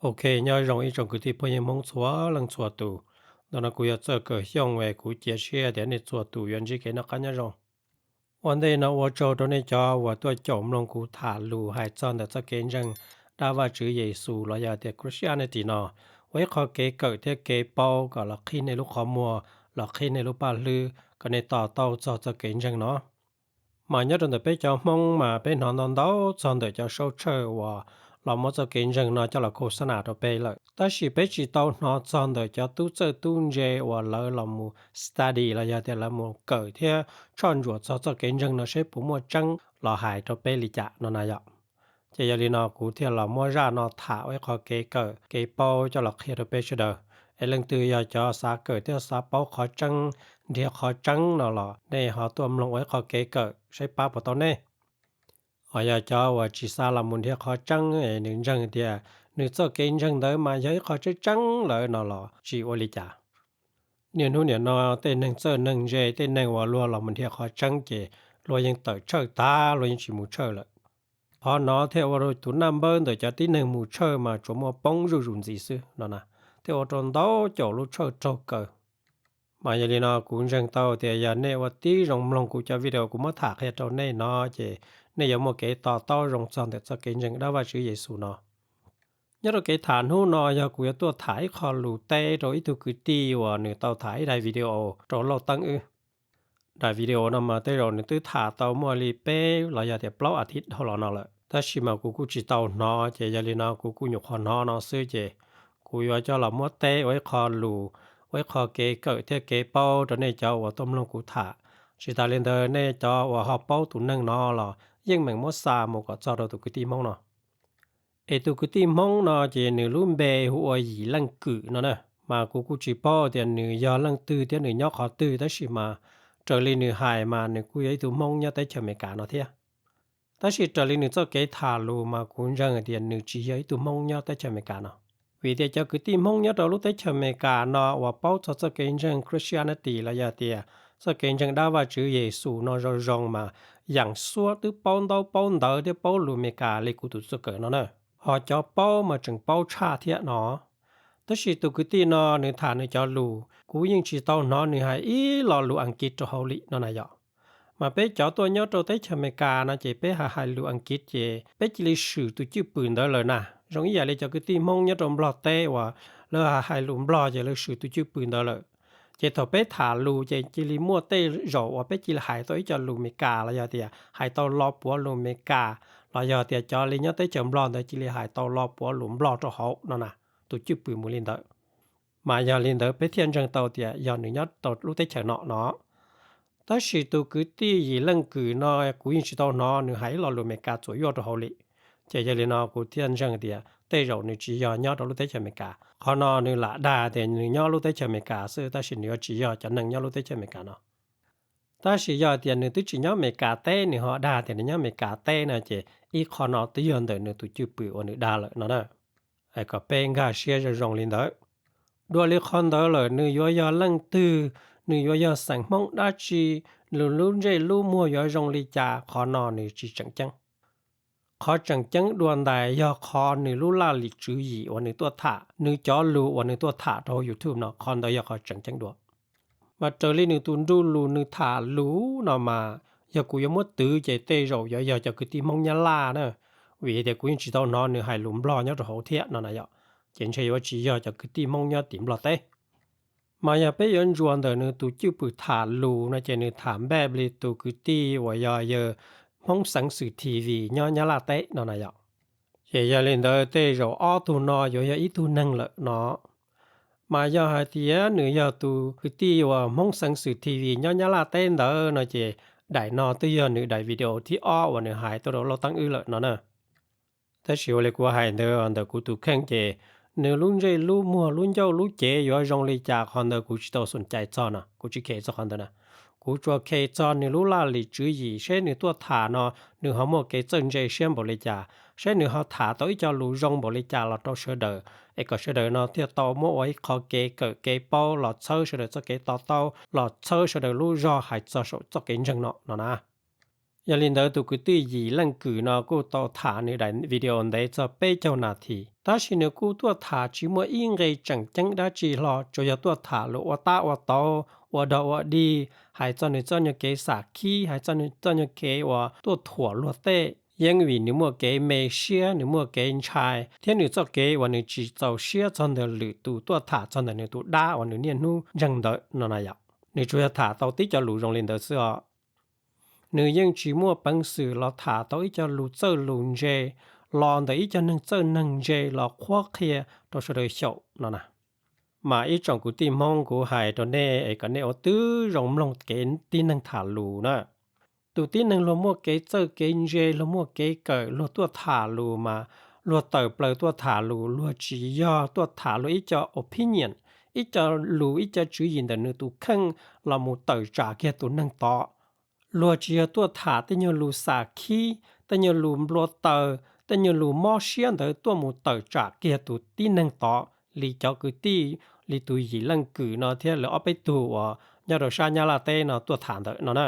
Ok, nyob zoo ib tsoom kwv tij phooj ywg Hmoob txhua leej txhua tus. Ntawm no kuv yog Txawj Kawm Xyooj es kuv cia siab tias nej txhua tus yuav ntsib kev noj qab nyob zoo. Ua ntej no ua tsaug rau nej cov uas tuaj caum mloog kuv tham lus hais txog ntawm txoj kev ntseeg dab Vajtswv Yexus los yog tias Christianity no, ua ib qho kev kawm thiab kev paub kom los qhib nej lub qhov muag, los qhib nej lub paj hlwb kom nej to taub txog txoj kev ntseeg no. Mas nyob rau ntawm peb cov Hmoob mas peb hnov ntau ntau txog ntawm cov saub tshawj uas los muab txoj kev ntseeg no coj los khos xab nas rau peb lawm, tab sis peb tsis tau hnov txog ntawm cov tub txawj tub ntse uas lawv los mus study los yog tias lawv mus kawm thiab tshoj ntsuam txog txoj kev ntseeg no seb puas muaj tseeb los hais rau peb li cas no na yom. Ces yog li no kuv thiaj los muab zaj no tham ua ib qho kev kawm kev paub coj los qhia rau peb sawv daws, es leej twg yog cov xav kawm thiab xav paub qhov tseeb, nrhiav qhov tseeb no los nej ho tuaj mloog ua ib qho kev kawm saib pab puas tau nej. Ho yog cov uas tsis xav los mus nrhiav qhov tseeb es nws ntseeg tias nws txoj kev ntseeg ntawd mas yog ib qho tseeb tseeb lawm no los tsis ua li cas. Niaj hnub niam no tej neeg txawj neeg ntse, tej neeg uas luag los mus nrhiav qhov tseeb ces luag yeej tawm tshawj tag, luag yeej tsis mus tshawj lawm. Qhov no thiaj ua rau tus naj npawb ntawm cov tib neeg mus tshawj mas tsuas muaj poob zuj zus ntxiv xwb no na, thiaj ua rau ntau caum lub tshawj raug kaw. Mas yog li no kuv ntseeg tau tias yog nej ua tib zoo mloog kuv cov video kuv muab tham qhia rau nej no ces nej yuav muaj kev to taub zoo txog ntawm txoj kev ntseeg dab Vajtswv Yexus no. Nyob rau kev tham hnub no yog kuv yuav tuaj tham ib qho lus teb rau ib tug kwv tij uas nws tau tham ib daim video rau Lauj Teeb wb. Daim video no mas tej zaum nws twb tham tau muaj li peb los yog tias plaub as thiv dhau los no lawm, tab sis mas kuv kuj tsis tau hnov, ces yog li no kuv kuj nyuam qhuav hnov no xwb ces kuv yuav coj los muab teb ua ib qho lus, ua ib qho kev kawm thiab kev paub rau nej cov uas tuaj mloog kuv tham. Tsis tas li ntawd nej cov uas ho paub tus neeg no los yeej meem muab xa mus kom txog rau tus kwv tij Hmoob no. Es tus kwv tij Hmoob no ces nws lub npe hu ua Yim Leej Kwm no na, mas kuv kuj tsis paub tias nws yog leej twg thiab nws nyob qhov twg, tab sis mas raws li nws hais mas nws kuj yog ib tug Hmoob nyob teb chaws Amelikas no thiab. Tab sis raws li nws txoj kev tham lus mas kuv ntseeg hais tias nws tsis yog ib tug Hmoob nyob teb chaws Amelikas no. Vim tias cov kwv tij Hmoob nyob rau lub teb chaws Amelikas no uas paub txog txoj kev ntseeg Christianity los yog tias txoj kev ntseeg dab Vajtswv Yexus no zoo zoo mas yeej xuab twb paub ntaub paub ntawv thiab paub lus Amelikas li kuv tus txawj kawm no na. Ho cov paub mas tseem paub tshaj thiab no. Tab sis tus kwv tij no nws tham nws cov lus kuv yeej tsis tau hnov nws hais ib lo lus Askiv rau hauv li no na yom. Mas peb cov tuaj nyob rau teb chaws Amelikas no ces peb hais hais lus Askiv ces peb cia li swm tus cwj pwm ntawd lawm na. Zoo ib yam li cov kwv tij Hmoob nyob rau Nplog teb uas lawv hais hais lus Nplog ces lawv swm tus cwj pwm ntawd lawm. Ces thaum peb tham lus ces cia li muaj tej zaum uas peb cia li hais tau ib co lus Amelikas los yog tias hais tau lo puav lus Amelikas, los yog tias cov li nyob teb chaws Nplog ntawd cia li hais tau lo puav lus Nplog rau hauv no na, tus cwj pwm mus li ntawd. Mas yog li ntawd peb thiaj ntseeg tau tias yog nws nyob rau lub teb chaws no no. Tab sis tus kwv tij Yim Leej Kwm no kuv yeej tsis tau hnov nws hais ib lo lus Amelikas txuam yuaj rau hauv li. Ces yog li no kuv thiaj ntseeg tias tej zaum nws tsis yog nyob rau lub teb chaws Amelikas. Qhov no nws lam dag tias nws nyob lub teb chaws Amelikas xwb, tab sis nws yuav tsis yog cov neeg nyob lub teb chaws Amelikas no. Tab sis yog tias nws twb tsis nyob Amelikas teb, nws ho dag tias nws nyob Amelikas teb no ces ib qho no twb yog ntawm nws tus cwj pwm uas nws dag lawm no na. Kom peb nkag siab zoo zoo li ntawd. Dua li qhov ntawd lawm nws yuav yog leej twg, nws yuav yog xeem Hmoob dab tsi, nws lub ntsej lub muag yuav zoo li cas, qhov no nws tsis tseem ceeb. Qhov tseem ceeb dua ntais yog qhov nws lub laj lim tswv yim uas nws tuaj tham, nws cov lus uas nws tuaj tham rau hauv YouTube no, qhov ntawd yog qhov tseem ceeb dua. Mas raws li nws tus nruj lus nws tham lus no mas yog kuv yuav muab twv ces tej zaum yuav yog cov kwv tij Hmoob Nyab Laj na, vim tias kuv yeej tsis tau hnov nws hais lus Nplog nyob rau hauv thiab no na yom. Ces ntshe yuav tsis yog cov kwv tij Hmoob nyob tim Nplog teb. Mas yog peb yuav ntsuas ntawm nws tus cwj pwm tham lus no ces nws tham npaj li tus kwv tij uas yog yawg Hmoob Xeev Xwm TV nyob Nyab Laj teb no na yom. Ces yog li ntawd tej zaum ob tug no yuav yog ib tug neeg lawm no. Mas yog hais tias nws yog tus kwv tij uas Hmoob Xeev Xwm TV nyob Nyab Laj teb ntawd no ces daim no twb yog nws daim video thib ob uas nws hais tuaj rau Lauj Teeb wb lawm no na. Tab sis ua li kuv hais ntawd, ntawm kuv tus kheej ces nws lub ntsej lub muag lub ncauj lub cev yuav zoo li cas qhov ntawd kuv tsis tau xum cai txog no, kuv tsis khes txog qhov ntawd na. Kuv tsuas khes txog nws lub laj lim tswv yim seb nws tuaj tham no nws ho muaj kev txawj ntse siab npaum li cas, seb nws ho tham tau ib co lus zoo npaum li cas los rau sawv daws, es kom sawv daws no thiaj tau muab ua ib qho kev kawm kev paub los txhawb sawv daws txoj kev to taub, los txhawb sawv daws lub zog hais txog saum txoj kev ntseeg no no na. Yog li ntawd tus kwv tij Yim Leej Kwm no kuj tau tham nws daim video ntev txog peb caug nas this, tab sis nws kuj tuaj tham tsis muaj ib nqe tseem ceeb dab tsi hlo, tsuas yog tuaj tham lus ua tab ua tauv, ua dog ua dig, hais txog nws txoj nyuag kev xam khib, hais txog nws txoj nyuag kev uas tuaj thuam luag tej. Yeej vim nws muaj kev me siab, nws muaj kev ntshai, thiab nws txoj kev uas nws tsis txaus siab txog ntawm lwm tus tuaj tham txog ntawm nws tus dab uas nws niaj hnub ntseeg ntawd no na yom. Nws tsuas yog tham tau tib co lus zoo li ntawd xwb os. Nws yeej tsis muaj peev xwm los tham tau ib co lus txawj lus ntse los ntawm ib co neeg txawj neeg ntse los qhuab qhia rau sawv daws xyaum no na. Mas ib tsoom kwv tij Hmoob, kuv hais rau nej es kom nej ua tib zoo mloog kev tib neeg tham lus na. Tus tib neeg luag muaj kev txawj kev ntse, luag muaj kev kawm, luag tuaj tham lus mas luag tawm plaws tuaj tham lus, luag tsis yog tuaj tham luag ib co opinion, ib co lus, ib co tswv yim ntawm nws tus kheej los mus tawm tsam kiag tus neeg tod. Luag tsis yog tuaj tham tej nyuag lus xam khib, tej nyuag lus nplua taws, tej nyuag lus mob siab ntawd tuaj mus tawm tsam kiag tus tib neeg tod li cov kwv tij li tus Yim Leej Kwm no thiab lawv ob peb tug uas nyob rau sab Nyab Laj teb no tuaj tham ntawd no na.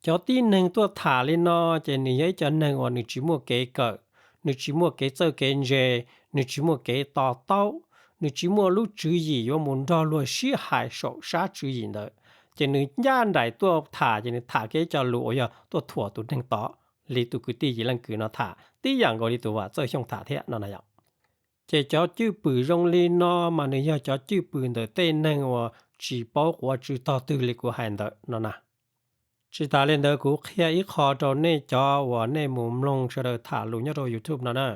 Cov tib neeg tuaj tham li no ces nws yog ib co neeg uas nws tsis muaj kev kawm, nws tsis muaj kev txawj kev ntse, nws tsis muaj kev to taub, nws tsis muaj lub tswv yim yuav mus nrog luag sib hais saum sab tswv yim ntawd. Ces nws ncaj nraim tuaj tham ces nws tham kiag ib co lus uas yog tuaj thuam tus neeg tod, li tus kwv tij Yim Leej Kwm no tham tib yam nkaus li tus Vam Txawj Xyooj tham thiab no na yom. Ces cov cwj pwm zoo li no mas nws yog cov cwj pwm ntawm tej neeg uas tsis paub quav tsw tog twg li kuv hais ntawd no na. Tsis tas li ntawd kuv qhia ib qho rau nej cov uas nej mus mloog sawv daws tham lus nyob rau YouTube no na.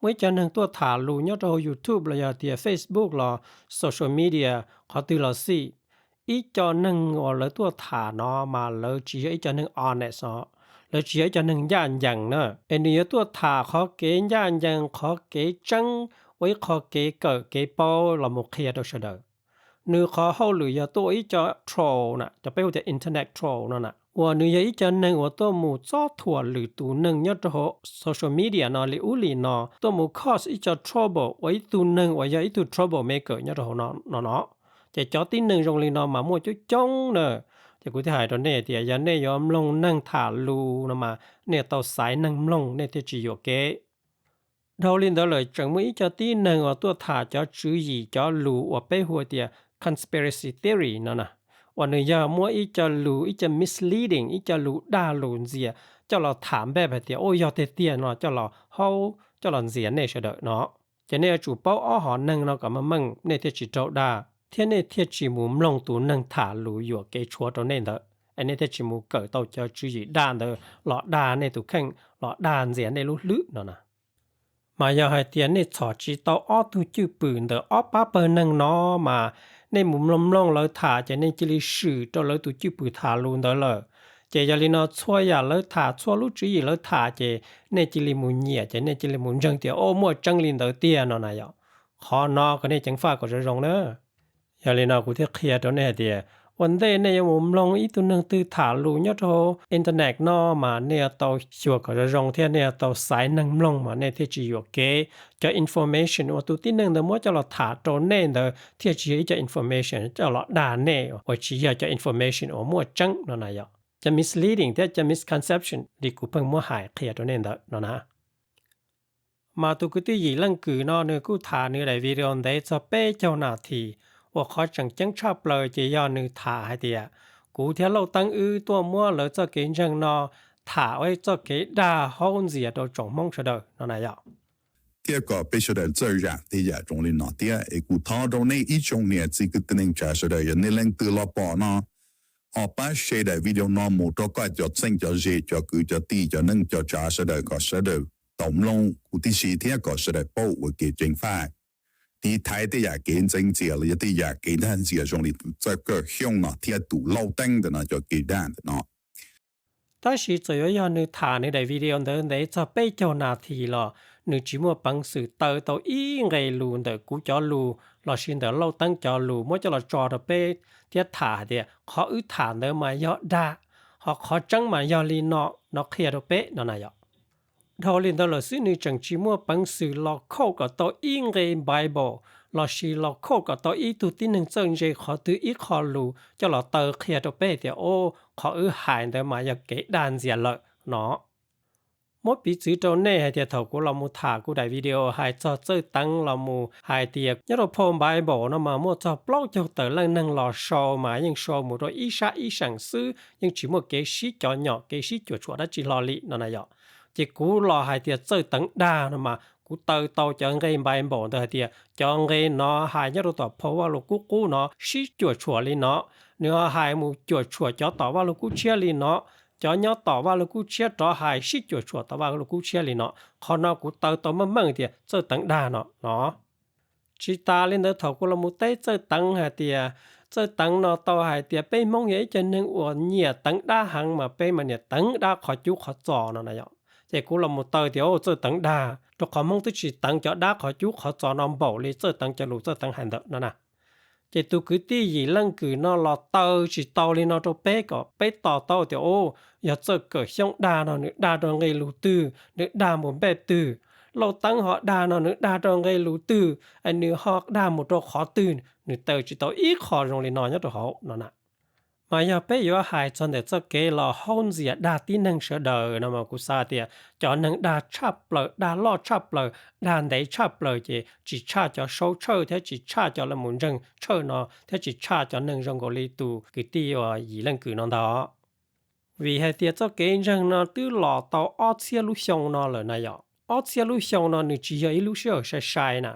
Muaj ib co neeg tuaj tham lus nyob rau hauv YouTube los yog tias Facebook los social media qhov twg los xij, ib co neeg uas lawv tuaj tham no mas lawv tsis yog ib co neeg honest os, lawv tsis yog ib co neeg ncaj ncees na. Es nws yuav tuaj tham qhov kev ncaj ncees, qhov kev tseeb, ua ib qho kev kawm kev paub los mus qhia rau sawv daws. Nws qhov hauj lwm yog tuaj ua ib co troll na, cov peb hu tias internet troll no na, uas nws yog ib co neeg uas tuaj mus txob thuam lwm tus neeg nyob rau hauv social media no li ub li no, tuaj mus cause ib co trouble ua ib tug neeg uas yog ib tug trouble maker nyob rau hauv no no. Ces cov tib neeg zoo li no mas muaj coob coob na. Ces kuv thiaj hais rau nej tias yog nej yuav mloog neeg tham lus no mas nej tau xaiv neeg mloog nej thiaj tsis yuam kev. Dhau li ntawd lawm tseem muaj ib co tib neeg uas tuaj tham cov tswv yim cov lus uas peb hu tias conspiracy theory no na, uas nws yog muab ib co lus, ib co misleading, ib co lus dag lus ntxias coj los tham npaj hais tias ua yog tiag tiag no coj los haub coj los ntxias nej sawv daws no. Ces nej yuav tsum paub ob hom neeg no kom meej meej nej thiaj tsis raug dag, thiab nej thiaj tsis mus mloog tus neeg tham lus yuam kev tshuav rau nej ntawd, es nej thiaj tsis mus kawm tau cov tswv yim dag ntawd los dag nej tus kheej, los dag ntxias nej lub hlwb no na. Mas yog hais tias nej txhom tsis tau ob tug cwj pwm ntawm ob pab pawg neeg no mas nej mus mloog mloog lawv tham ces nej cia li swm rau lawv tus cwj pwm tham lus ntawd lawm. Ces yog li no txhua yam lawv tham, txhua lub tswv yim lawv tham ces nej cia li mus nyiam, ces nej cia li mus ntseeg tias o muaj tseeb li ntawd tiag no na yom. Qhov no kom nej ceev faj kom zoo zoo na. Yog li no kuv thiaj qhia rau nej hais tias ua ntej nej yuav mus mloog ib tug neeg twg tham lus nyob rau internet no mas nej yuav tau xyuas kom zoo zoo thiab nej yuav tau xaiv neeg mloog mas nej thiaj tsis yuam kev. Cov information uas tus tib neeg ntawd muab coj los tham rau nej ntawd thiaj tsis yog ib co information coj los dag nej uas tsis yog cov information uas muaj tseeb no na yom. Cov misleading thiab cov misconception li kuv pheej muab hais qhia rau nej ntawd no na. Mas tus kwv tij Yim Leej Kwm no nws kuj tham nws daim video ntev txog peb caug nas this, uas qhov tseem ceeb tshaj plaws ces yog nws tham hais tias kuv thiab Lauj Teeb wb tuaj muab lawv txoj kev ntseeg no tham ua txoj kev dag haub ntxias rau tsoom Hmoob sawv daws no na yom. Thiab kom peb sawv daws txawj zam tej yam zoo li no thiab es kuv thov rau nej ib tsoom niam txiv kwv tij neej tsa sawv daws, yog nej leej twg los pom no ho pab share daim video no mus rau koj cov txheej cov ze, cov kwv cov tij, cov neej cov tsav sawv daws kom sawv daws tau mloog kuv tib si thiab kom sawv daws paub ua kev ceev faj, tiv thaiv tej yam kev ntxeev ntxias los yog tej yam kev dag ntxias zoo li tus Txawj Kawj Xyooj no thiab tus Lauj Teeb ntawm no cov kev dag ntawm no. Tab sis txawm yuav yog nws tham nws daim video ntawd ntev txog peb caug nas this los nws tsis muaj peev xwm taw tau ib nqe lus ntawm kuv cov lus los sis ntawm Lauj Teeb cov lus muab coj los tso rau peb thiab tham hais tias qhov wb tham ntawd mas yog dag, ho qhov tseeb mas yog li no, no qhia rau peb no na yom. Dhau li ntawd lawm xwb nws tseem tsis muaj peev xwm los quote kom tau ib nqe Bible lossis los quote kom tau ib tug tib neeg txawj ntse qhov twg ib qho lus coj los taw qhia rau peb tias, o, qhov wb hais ntawd mas yog kev dag ntxias lawm no. Muab piv txwv rau nej hais tias thaum kuv los mus tham kuv daim video hais txog txawj teev los mus hais tias nyob rau phau Bible no mas muaj txog plaub caug tawm leej neeg los sau mas yeej sau mus rau ib sab ib seem xwb, yeej tsis muaj kev sib cov nyom kev sib cuam tshuam dab tsi hlo li no na yom. Ces kuv los hais tias txawj teev dag no mas kuv taw tau cov nqe Bible ntawd hais tias cov nqe no hais nyob rau tom phau Vaj Lug Kub Qub no sib cuam tshuam li no, nws ho hais mus cuam tshuam cov tom Vaj Lug Kub Tshiab li no, cov nyob tom Vaj Lug Kub Tshiab rov hais sib cuam tshuam tom Vaj Lug Kub Tshiab li no. Qhov no kuv taw tau meej meej tias txawj teev dag no no. Tsis tas li ntawd thaum kuv los mus teb txawj teev hais tias, txawj teev no tau hais tias peb Hmoob yog ib co neeg uas nyiam teev dab heev mas peb mas niam teev dab qhov cub qhov txos no na yom. Ces kuv los mus taw tias txawj teev dag, rau qhov Hmoob twb tsis teev cov dab qhov cub qhov txos no npaum li txawj teev cov lus txawj teev hais ntawm no na. Ces tus kwv tij Yim Leej Kwm no los taw tsis tau li no rau peb kom peb to taub tias, o, yog Txawj Kawm Xyooj dag no nws dag rau nqe lus twg, nws dag mus npej twg. Lauj Teeb ho dag no nws dag rau nqe lus twg, es nws ho dag mus rau qhov twg, nws taw tsis tau ib qho zoo li no nyob rau hauv no na. Mas yog peb yuav hais txog ntawm txoj kev los haub ntxias dag tib neeg sawv daws no mas kuv xav tias cov neeg dag tshaj plaws, dag loj tshaj plaws, dag ntev tshaj plaws ces tsis tshaj cov saub tshawj thiab tsis tshaj cov lawv mus ntseeg tshawj no thiab tsis tshaj cov neeg zoo nkaus li tus kwv tij uas Yim Leej Kwm no ntag. Vim hais tias txoj kev ntseeg no twb los tau ob txhiab lub xyoo no lawm na yom. Ob txhiab lub xyoo no nws tsis yog ib lub sij hawm sai sai na.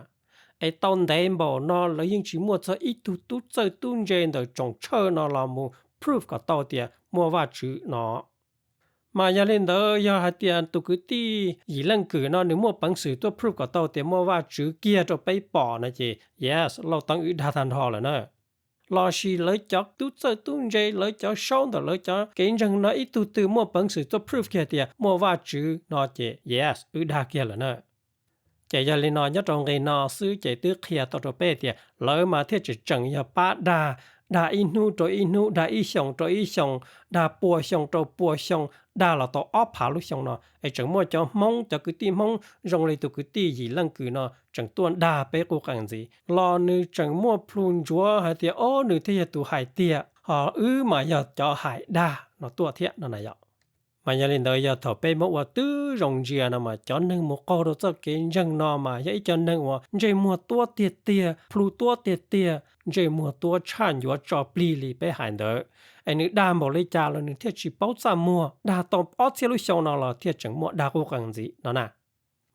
Es tau ntev npaum no lawv yeej tsis muaj txog ib tug tub txawj tub ntse ntawm tsoom tshawj no los mus proof kom tau tias muaj Vajtswv no. Mas yog li ntawd yog hais tias tus kwv tij Yim Leej Kwm no nws muaj peev xwm tuaj proof kom tau tias muaj Vajtswv kiag rau peb pom no ces yes, Lauj Teeb wb dag tag nrho lawm na. Lossis lawv cov tub txawj tub ntse, lawv cov saub ntawm lawv cov kev ntseeg no ib tug twg muaj peev xwm tuaj proof kiag tias muaj Vajtswv no ces yes, wb dag kiag lawm na. Ces yog li no nyob rau nqe no xwb ces twb qhia tau rau peb tias lawv mas thiaj tseem tseem yog pab dag, dag ib hnub rau ib hnub, dag ib xyoos rau ib xyoos, dag pua xyoo rau pua xyoo, dag los tau ob phav lub xyoo no es tseem muaj cov Hmoob, cov kwv tij Hmoob zoo li tus kwv tij Yim Leej Kwm no tseem tuaj dag peb quj qees ntxiv los nws tseem muaj plhu ntsuav hais tias o, nws thiaj yog tus hais tiag, ho wb mas yog cov hais dag no tuaj thiab no na yom. Mas yog li ntawd yog thaum peb muab ua tib zoo ntsia no mas cov neeg mus qaug rau txoj kev ntseeg no mas yog ib co neeg uas ntsej muag tuab tiag tiag, plhu tuab tiag tiag, ntsej muag tuab tshaj ncuav tso plig li peb hais ntawd. Es nws dag npaum li cas los nws thiaj tsis paub txaj muag, dag tau ob txhiab lub xyoo no los thiaj tseem muaj dag quj qees ntxiv no na.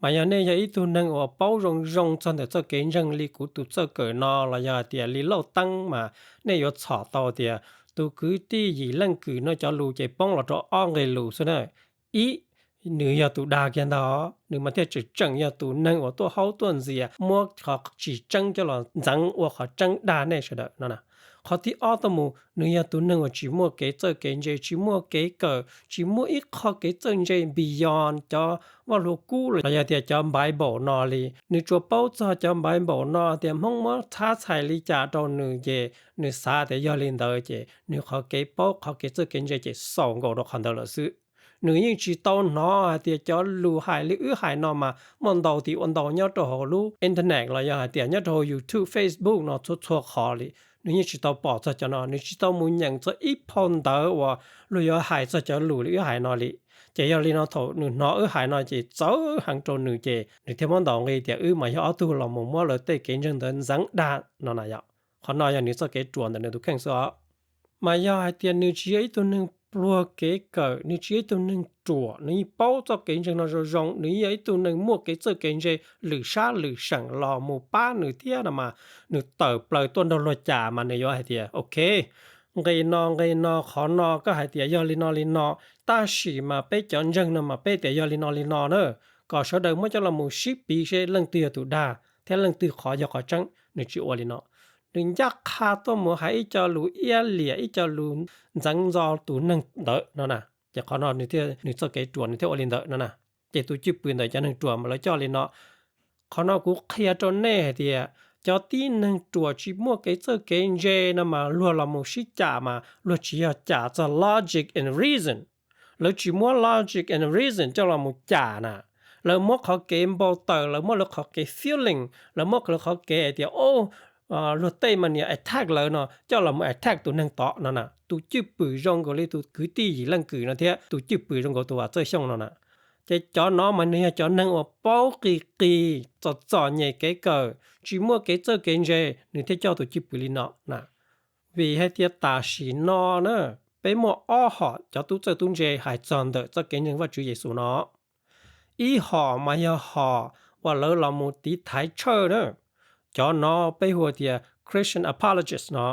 Mas yog nej yog ib tug neeg uas paub zoo zoo txog ntawm txoj kev ntseeg li kuv tus txawj kawm no los yog hais tias li Lauj Teeb mas nej yuav txhom tau tias tus kwv tij Yim Leej Kwm no cov lus ces poob los rau ob nqe lus xwb na. Ib, nws yog tus dag kiag ntag, nws mas thiaj tseem tseem yog tus neeg uas tuaj haub tuaj ntxias muab qhov tsis tseeb coj los ntxeev ua qhov tseeb dag nej sawv daws no na. Qhov thib ob tuaj mus nws yog tus neeg uas tsis muaj kev txawj kev ntse, tsis muaj kev kawm, tsis muaj ib qho kev txawj ntse beyond cov Vaj Lug Kub los yog tias cov Bible no li. Nws tsuas paub txog cov Bible no tias Hmoob muab txhab txhais li cas rau nws ces nws xav tias yog li ntawd ces nws qhov kev paub qhov kev txawj kev ntse ces xaus nkaus rau qhov ntawd lawm xwb. Nws yeej tsis tau hnov hais tias cov lus hais li wb hais no mas muaj ntau tim ua ntau nyob rau hauv lub internet los yog hais tias nyob rau hauv YouTube, Facebook no txhua txhua qhov li. Nws yeej tsis tau pom txog cov no, nws tsis tau mus nyeem txog ib phau ntawv uas luag yuav hais txog cov lus li wb hais no li. Ces yog li no thaum nws hnov wb hais no ces txawv heev rau nws ces nws thiaj muab ntaus nqi tias wb mas yog ob tug los mus muab lawv tej kev ntseeg ntawd ntxeev dag no na yom. Qhov no yog nws txoj kev ruam ntawm nws tus kheej xwb os. Mas yog hais tias nws tsis yog ib tug neeg pluag kev kawm, nws tsis yog ib tug neeg ruam, nws yeej paub txoj kev ntseeg no zoo zoo, nws yeej yog ib tug neeg muaj kev txawj kev ntse lwm sab lwm seem los mus pab nws thiab no mas, nws tawm plaws tuaj nrog luag cas mas nws yuav hais tias ok, nqe no nqe no qhov no koj hais tias yog li no li no, tab sis mas peb cov ntseeg no mas peb tias yog li no li no na, kom sawv daws muab coj los mus sib piv seb leej twg yog tus dag thiab leej twg qhov yog qhov tseeb. Nws tsis ua li no. Nws ncaj qha tuaj mus hais ib co lus iab liam, ib co lus ntxeev ntxo tus neeg ntawd no na. Ces qhov no nws thiaj, nws txoj kev ruam nws thiaj ua li ntawd no na. Ces tus cwj pwm ntawm cov neeg ruam mas lawv coj li no. Qhov no kuv qhia rau nej hais tias cov tib neeg ruam tsis muaj kev txawj kev ntse no mas luag los mus sib cam mas luag tsis yog cam txog logic and reason. Lawv tsis muab logic and reason coj los mus cam na. Lawv muab qhov kev npau taws, lawv muab lawv qhov kev feeling, lawv muab lawv qhov kev hais tias, o, luag tej mas niam attack lawv no coj los mus attack tus neeg tod no na. Tus cwj pwm zoo nkaus li tus kwv tij Yim Leej Kwm no thiab tus cwj pwm zoo nkaus tus Vam Txawj Xyooj no na. Ces cov no mas nws yog cov neeg uas paub qis qis, txom txom nyem kev kawm, tsis muaj kev txawj kev ntse, nws thiaj coj tus cwj pwm li no na. Vim hais tias tam sim no na, peb muaj ob hom cov tub txawj tub ntse hais txog ntawm txoj kev ntseeg Vajtswv Yexus no. Ib hom mas yog hom uas lawv los mus tiv thaiv church na, cov no peb hu tias Christian apologist no.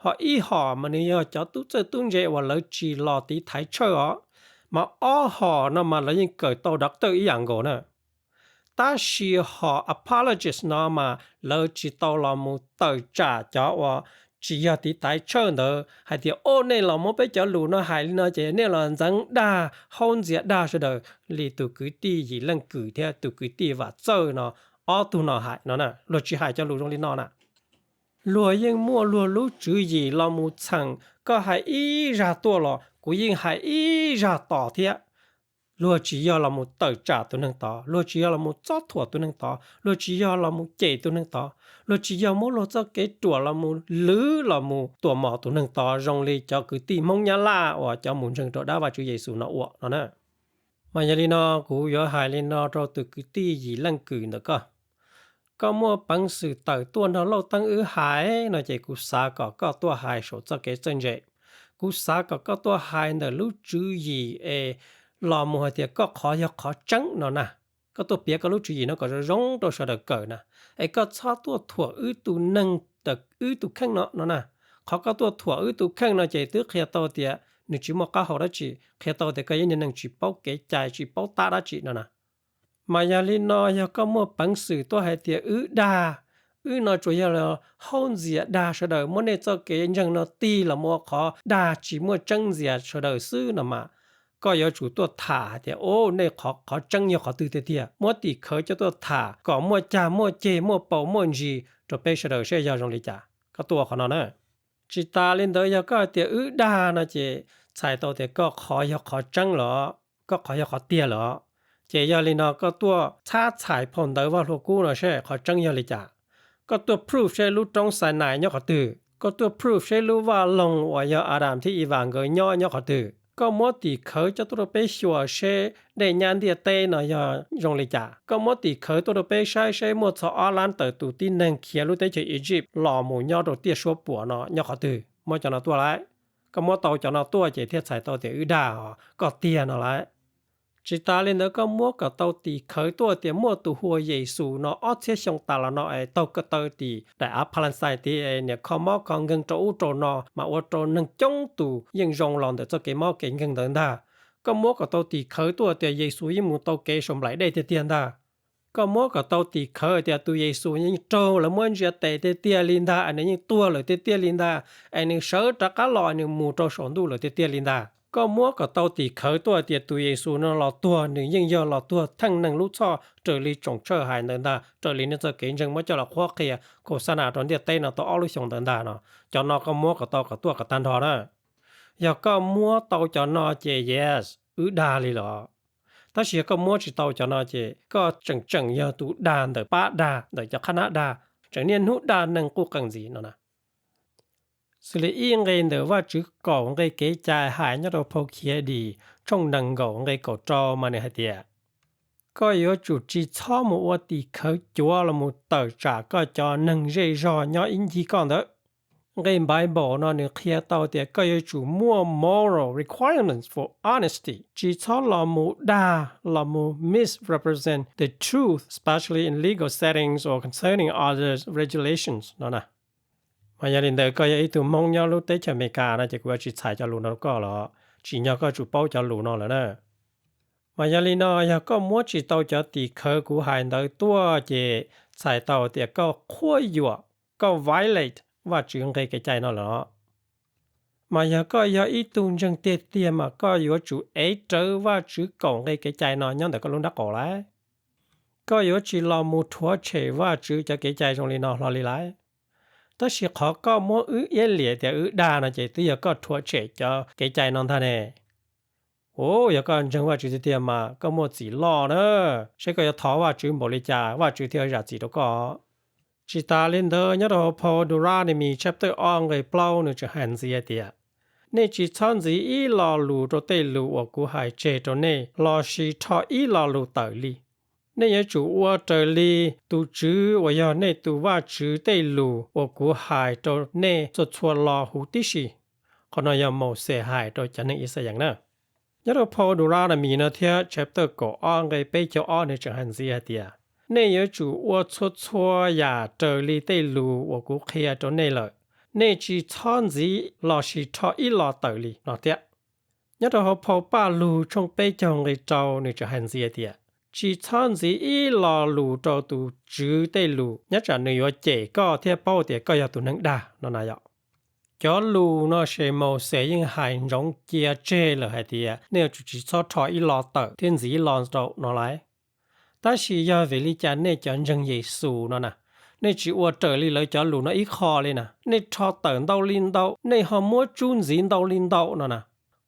Ho ib hom mas nws yog cov tub txawj tub ntse uas lawv tsis los tiv thaiv church os. Mas ob hom no mas lawv yeej kawm tau doctor ib yam nkaus na. Tab sis hom apologist no mas lawv tsis tau los mus tawm tsam cov uas tsis yog tiv thaiv church ntawd hais tias, o, nej los muab peb cov lus no hais li no ces nej los ntxeev dag, haub ntxias dag sawv daws li tus kwv tij Yim Leej Kwm thiab tus kwv tij Vam Txawj no, ob tug no hais no na. Luag tsis hais cov lus zoo li no na. Luag yeej muaj luag lub tswv yim los mus txheem, koj hais ib zag tuaj los kuv yeej hais ib zag tos thiab. Luag tsis yog los mus tawm tsam tus neeg tod, luag tsis yog los mus txob thuam tus neeg tod, luag tsis yog los mus cem tus neeg tod, luag tsis yog muab luag txoj kev ruam los mus lwv los mus tuam mom tus neeg tod zoo li cov kwv tij Hmoob Nyab Laj uas cov mus ntseeg rau dab Vajtswv Yexus no ua no na. Mas yog li no kuv yuav hais li no rau tus kwv tij Yim Leej Kwm ntawm koj. Koj muaj peev xwm tawm tuaj nrog Lauj Teeb wb hais no ces kuv xav kom koj tuaj hais saum txoj kev txawj ntse. Kuv xav kom koj tuaj hais ntawm lub tswv yim es los mus hais tias koj qhov yog qhov tseeb no na. Koj tuaj piav koj lub tswv yim no kom zoo zoo rau sawv daws kawm na. Es koj txhob tuaj thuam wb tus neeg, wb tus kheej no no na. Qhov koj tuaj thuam wb tus kheej no ces twb qhia tau tias nws tsis muaj qab hau dab tsi, qhia tau tias koj yog ib tug neeg tsis paub kev cai, tsis paub tab dab tsi no na. Mas yog li no yog koj muaj peev xwm tuaj hais tias wb dag, wb no tsuas yog haub ntxias dag sawv daws, muab nej txoj kev ntseeg no tig los mus ua qhov dag tsis muaj tseeb ntxias sawv daws xwb no mas, koj yuav tsum tuaj tham hais tias, o, nej qhov tseeb yog qhov twg tiag tiag. Muab tim khawv coj tuaj tham kom muaj cag muaj ceg, muaj paus muaj ntsis rau peb sawv daws saib yog zoo li cas. Koj tuaj ua qhov no na. Tsis tas li ntawd yog koj hais tias wb dag no ces txhais tau tias koj qhov yog qhov tseeb lawm, koj qhov yog qhov tiag lawm. Ces yog li no koj tuaj txhab txhais phau ntawv Vaj Hlua Kub no seb qhov tseeb yog li cas. Koj tuaj proof seb lub roob Xainais nyob qhov twg, koj tuaj proof seb lub vaj loog uas yog Adas thiab Ivas nkawd nyob nyob qhov twg. Koj muab tim khawv coj tuaj rau peb xyuas seb dej nyab ntiaj teb no yog zoo li cas. Koj muab tim khawv tuaj rau peb saib seb muaj txog ob lab tawm tus tib neeg khiav lub teb chaws Egypt los mus nyob rau tiaj suab puam no nyob qhov twg. Muab cov no tuaj lauj. Koj muab tau cov no tuaj ces thiaj txhais tau tias wb dag os, koj tiag no lauj. Tsis tas li ntawd koj muab kom tau tim khawv tuaj tias muaj tus hu ua Yexus no ob txhiab xyoo tas los no es taug ko taw tim daim av Phalanxais tid es niam kho mob kho nkeeg rau ub rau no mas ua rau neeg coob tus yeej zoo los ntawm txoj kev mob kev nkeeg ntawd ntag. Koj muab kom tau tim khawv tuaj tias Yexus yeej mus tau kev saum nplaim dej tiag tiag ntag. Koj muab kom tau tim khawv tias tus Yexus yeej raug lawv muab ntsia tes tiag tiag li ntag, es nws yeej tuag lawm tiag tiag li ntag, es nws sawv rov qab los nws mus rau saum ntuj lawm tiag tiag li ntag. Koj muab kom tau tim khawv tuaj tias tus Yexus no los tuag nws yeej yog los tuag theej neeg lub txhoj raws li tsoom tshawj hais ntawd ntag, raws li nej txoj kev ntseeg muab coj los qhuab qhia khaus xab nas rau ntiaj teb no tau ob lub xyoo ntawd ntag no. Cov no koj muab kom tau kom tuaj kom tag nrho na. Yog koj muab tau cov no ces yes, wb dag li los. Tab sis yog koj muab tsis tau cov no ces koj tseem tseem yog tus dag ntawm pab dag, ntawm cov qhab nab dag, tseem niaj hnub dag neeg quj qees ntxiv no na. Xws li ib nqe ntawm Vajtswv kaum nqe kev cai hais nyob rau phau Khiav Dim tshooj nees nkaum nqe kaum rau mas nws hais tias, koj yuav tsum tsis txhob mus ua tim khawv cuav los mus tawm tsam koj cov neeg zej zog nyob ib ncig koj ntawd. Nqe Bible no nws qhia tau tias koj yuav tsum muaj moral requirements for honesty, tsis txhob los mus dag, los mus misrepresent the truth, especially in legal settings or concerning others' regulations no na. Mas yog li ntawd koj yog ib tug Hmoob nyob lub teb chaws Amelikas no ces kuv yuav tsis txhais cov lus no rau koj los, tsim nyog koj tsum paub cov lus no lawm na. Mas yog li no yog koj muab tsis tau cov tim khawv kuv hais ntawd tuaj ces txhais tau tias koj qhuab yuam, koj violate Vajtswv nqe kev cai no lawm. Mas yog koj yog ib tug ntseeg tiag tiag mas koj yuav tsum ev rawv Vajtswv kaum nqe kev cai no nyob ntawm koj lub nrab qaum lauj. Koj yuav tsis los mus rhuav tshem Vajtswv cov kev cai zoo li no hlo li lauj. Tab sis qhov koj muab wb iab liam tias wb dag no ces twb yog koj rhuav tshem cov kev cai no ntag ne. Ua, yog koj ntseeg Vajtswv tiag tiag mas koj muaj txim loj na, saib koj yuav thov Vajtswv npaum li cas Vajtswv thiaj zam txim rau koj. Tsis tas li ntawd, nyob rau hauv phau Deuteronomy chapter ob nqe plaub nws tseem hais ntxiv hais tias, nej tsis txhob ntxiv ib lo lus rau tej lus uas kuv hais tseg rau nej lossis rho ib lo lus tawm li. Nej yuav tsum ua raws li tus Tswv uas yog nej tus Vajtswv tej lus uas kuv hais rau nej txhua txhua lo huv tib si. Qhov no yog Mauxes hais rau cov neeg Ixayees na. Nyob rau phau Deuteronomy no thiab chapter kaum ob nqe peb caug ob nws tseem hais ntxiv hais tias, nej yuav tsum ua txhua txhua yam raws li tej lus uas kuv qhia rau nej lawm. Nej tsis txhob ntxiv lossis rho ib lo tawm li no thiab. Nyob rau hauv phau Pajlug tshooj peb caug nqe rau nws tseem hais ntxiv hais tias, tsis txhob ntxiv ib lo lus rau tus Tswv tej lus nyob tsam nws yuav cem koj thiab paub tias koj yog tus neeg dag no na yom. Cov lus no ces Mauxes yeej hais ntsoov cia tseg lawm hais tias nej yuav tsum tsis txhob rho ib lo tawm thiab ntxiv ib lo rau no lauj. Tab sis yog vim li cas nej cov ntseeg Yexus no na, nej tsis ua raws li lawv cov lus no ib qho li na, nej rho tawm ntau li ntau, nej ho muab tsub ntxiv ntau li ntau no na?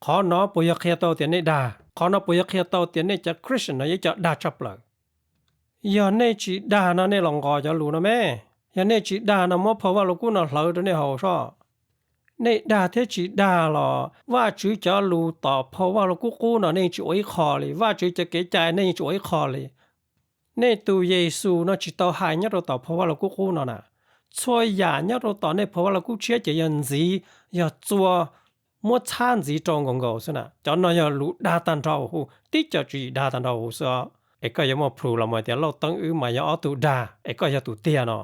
Qhov no puas yog qhia tau tias nej dag? Qhov no puas yog qhia tau tias nej cov Christian no yog cov dag tshaj plaws? Yog nej tsis dag no nej los nqos cov lus no me. Yog nej tsis dag no muab phau Vaj Lug Kub no hlawv rau nej haus soj. Nej dag thiab tsis dag los Vajtswv cov lus tom phau Vaj Lug Kub Qub no nej tsis ua ib qho li, Vajtswv cov kev cai nej tsis ua ib qho li. Nej tus Yexus no tsis tau hais nyob rau tom phau Vaj Lug Kub Qub no na. Txhua yam nyob rau tom nej phau Vaj Lug Kub Tshiab ces yog ntxiv, yog txua, muab txhab ntxiv rau nkaus nkaus xwb na. Cov no yog lus dag tag nrho huv, tib co tswv yim dag tag nrho huv xwb os. Es koj yuav muaj proof los mus tias Lauj Teeb wb mas yog ob tug dag es koj yog tus tiag no?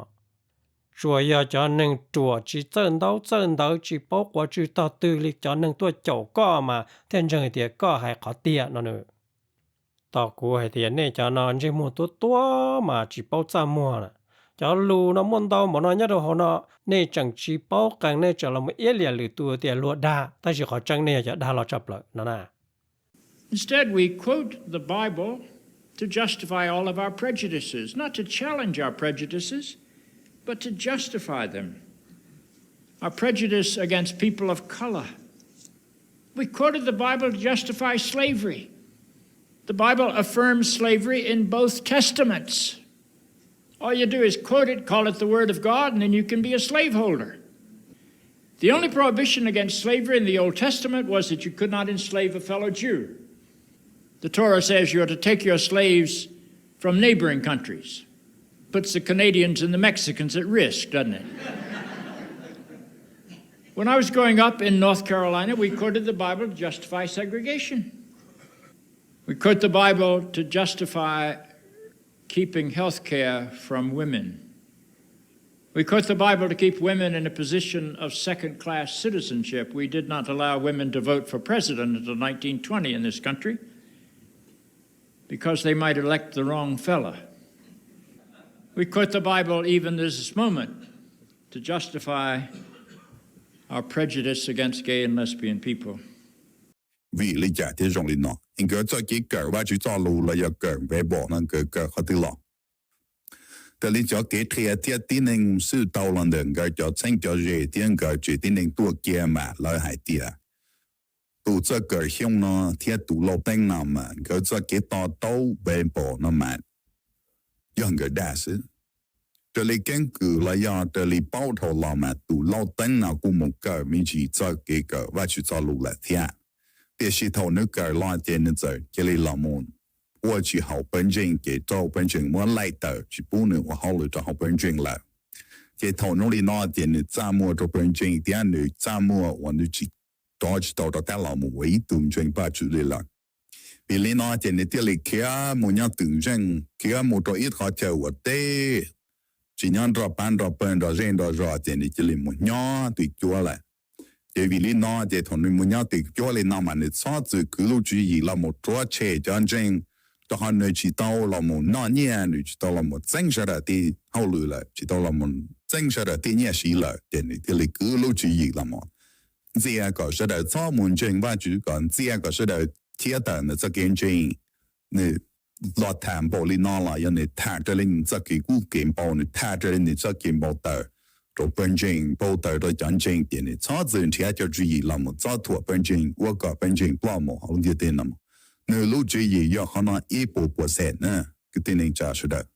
Tsuas yog cov neeg ruam tsis txawj ntaub txawj ntawv tsis paub quav tswj tog twg li cov neeg tuaj caum koj mas thiaj ntseeg tias koj hais qhov tiag no na. Tos kuv hais tias nej cov no ntsej muag tuab tuab mas tsis paub txaj muag na. Cov lus no muaj ntau npaum no nyob rau hauv no, nej tseem tsis paub qee nej tseem los mus iab liam lwm tus tias luag dag, tab sis qhov tseeb nej yog cov dag loj tshaj plaws no na. Instead, we quote the Bible to justify all of our prejudices, not to challenge our prejudices, but to justify them. Our prejudice against people of color. We quoted the Bible to justify slavery. The Bible affirms slavery in both testaments. All you do is quote it, call it the Word of God, and then you can be a slaveholder. The only prohibition against slavery in the Old Testament was that you could not enslave a fellow Jew. The Torah says you are to take your slaves from neighboring countries. Puts the Canadians and the Mexicans at risk, doesn't it? When I was growing up in North Carolina, we quoted the Bible to justify segregation. We quote the Bible to justify keeping health care from women. We quote the Bible to keep women in a position of second-class citizenship. We did not allow women to vote for president until nineteen twenty in this country because they might elect the wrong fellow. We quote the Bible even this moment to justify our prejudice against gay and lesbian people. Vim li cas thiaj zoo li no? Nkawd txoj kev kawm Vajtswv txoj lus los yog kawm Bible no nkawd kawm qhov twg los? Raws li cov kev qhia thiab tib neeg xwb tau los ntawm nkawd cov txheeb cov ze thiab nkawd tsev tib neeg tuaj kiag mas lawv hais tias tus txawj kawm Xyooj no thiab tus Lauj Teeb no mas nkawd txoj kev to taub Bible no mas yog nkawd dag xwb. Raws li keeb kwm los yog raws li paub dhau los mas tus Lauj Teeb no kuj mus kawm me ntsis txoj kev kawm Vajtswv txoj lus lawm thiab. Tiam sis thaum nws kawm los ces nws txawm cia li los mus ua tsis haum pawg ntseeg, ces raug pawg ntseeg muab laij tawm tsis pub nws ua hauj lwm rau hauv pawg ntseeg lawm. Ces thaum zoo li no ces nws txaj muag rau pawg ntseeg thiab nws txaj muag uas nws tsis, rov tsis tau rov qab los mus ua ib tug ntseeg Vajtswv li lawm. Vim li no ces nws thiaj li khiav mus nyob twm zeej, khiav mus rau ib qhov chaw uas deb, tsis nyob nrog pab nrog pawg nrog zej nrog zos, ces nws cia li mus nyob twm cuab lawm. Ces vim li no ces thaum nws mus nyob twm cuab li no mas nws txhob txwm kwv lub tswv yim los mus rhuav tshem cov ntseeg, rau qhov nws tsis tau los mus noj nyiaj, nws tsis tau los mus txeeb sawv daws tej hauj lwm lawm, tsis tau los mus txeeb sawv daws tej nyiaj siv lawm, ces nws thiaj li kwv lub tswv yim los mus ntxias kom sawv daws txhob mus ntseeg Vajtswv, kom ntxias kom sawv daws khiav tawm ntawm txoj kev ntseeg. Nws los tham npaum li no los yog nws tham raws li nws txoj kev kub kev npau, nws tham raws li nws txoj kev npau taws. rau pawg ntseeg, pauj taws rau cov ntseeg tias nws txhob txwm nrhiav cov tswv yim los mus txob thuam pawg ntseeg, ua kom pawg ntseeg ploj mus hauv ntiaj teb no. Nws lub tswv yim yog qhov no ib puas percent na, kwv tij neej tsa sawv daws.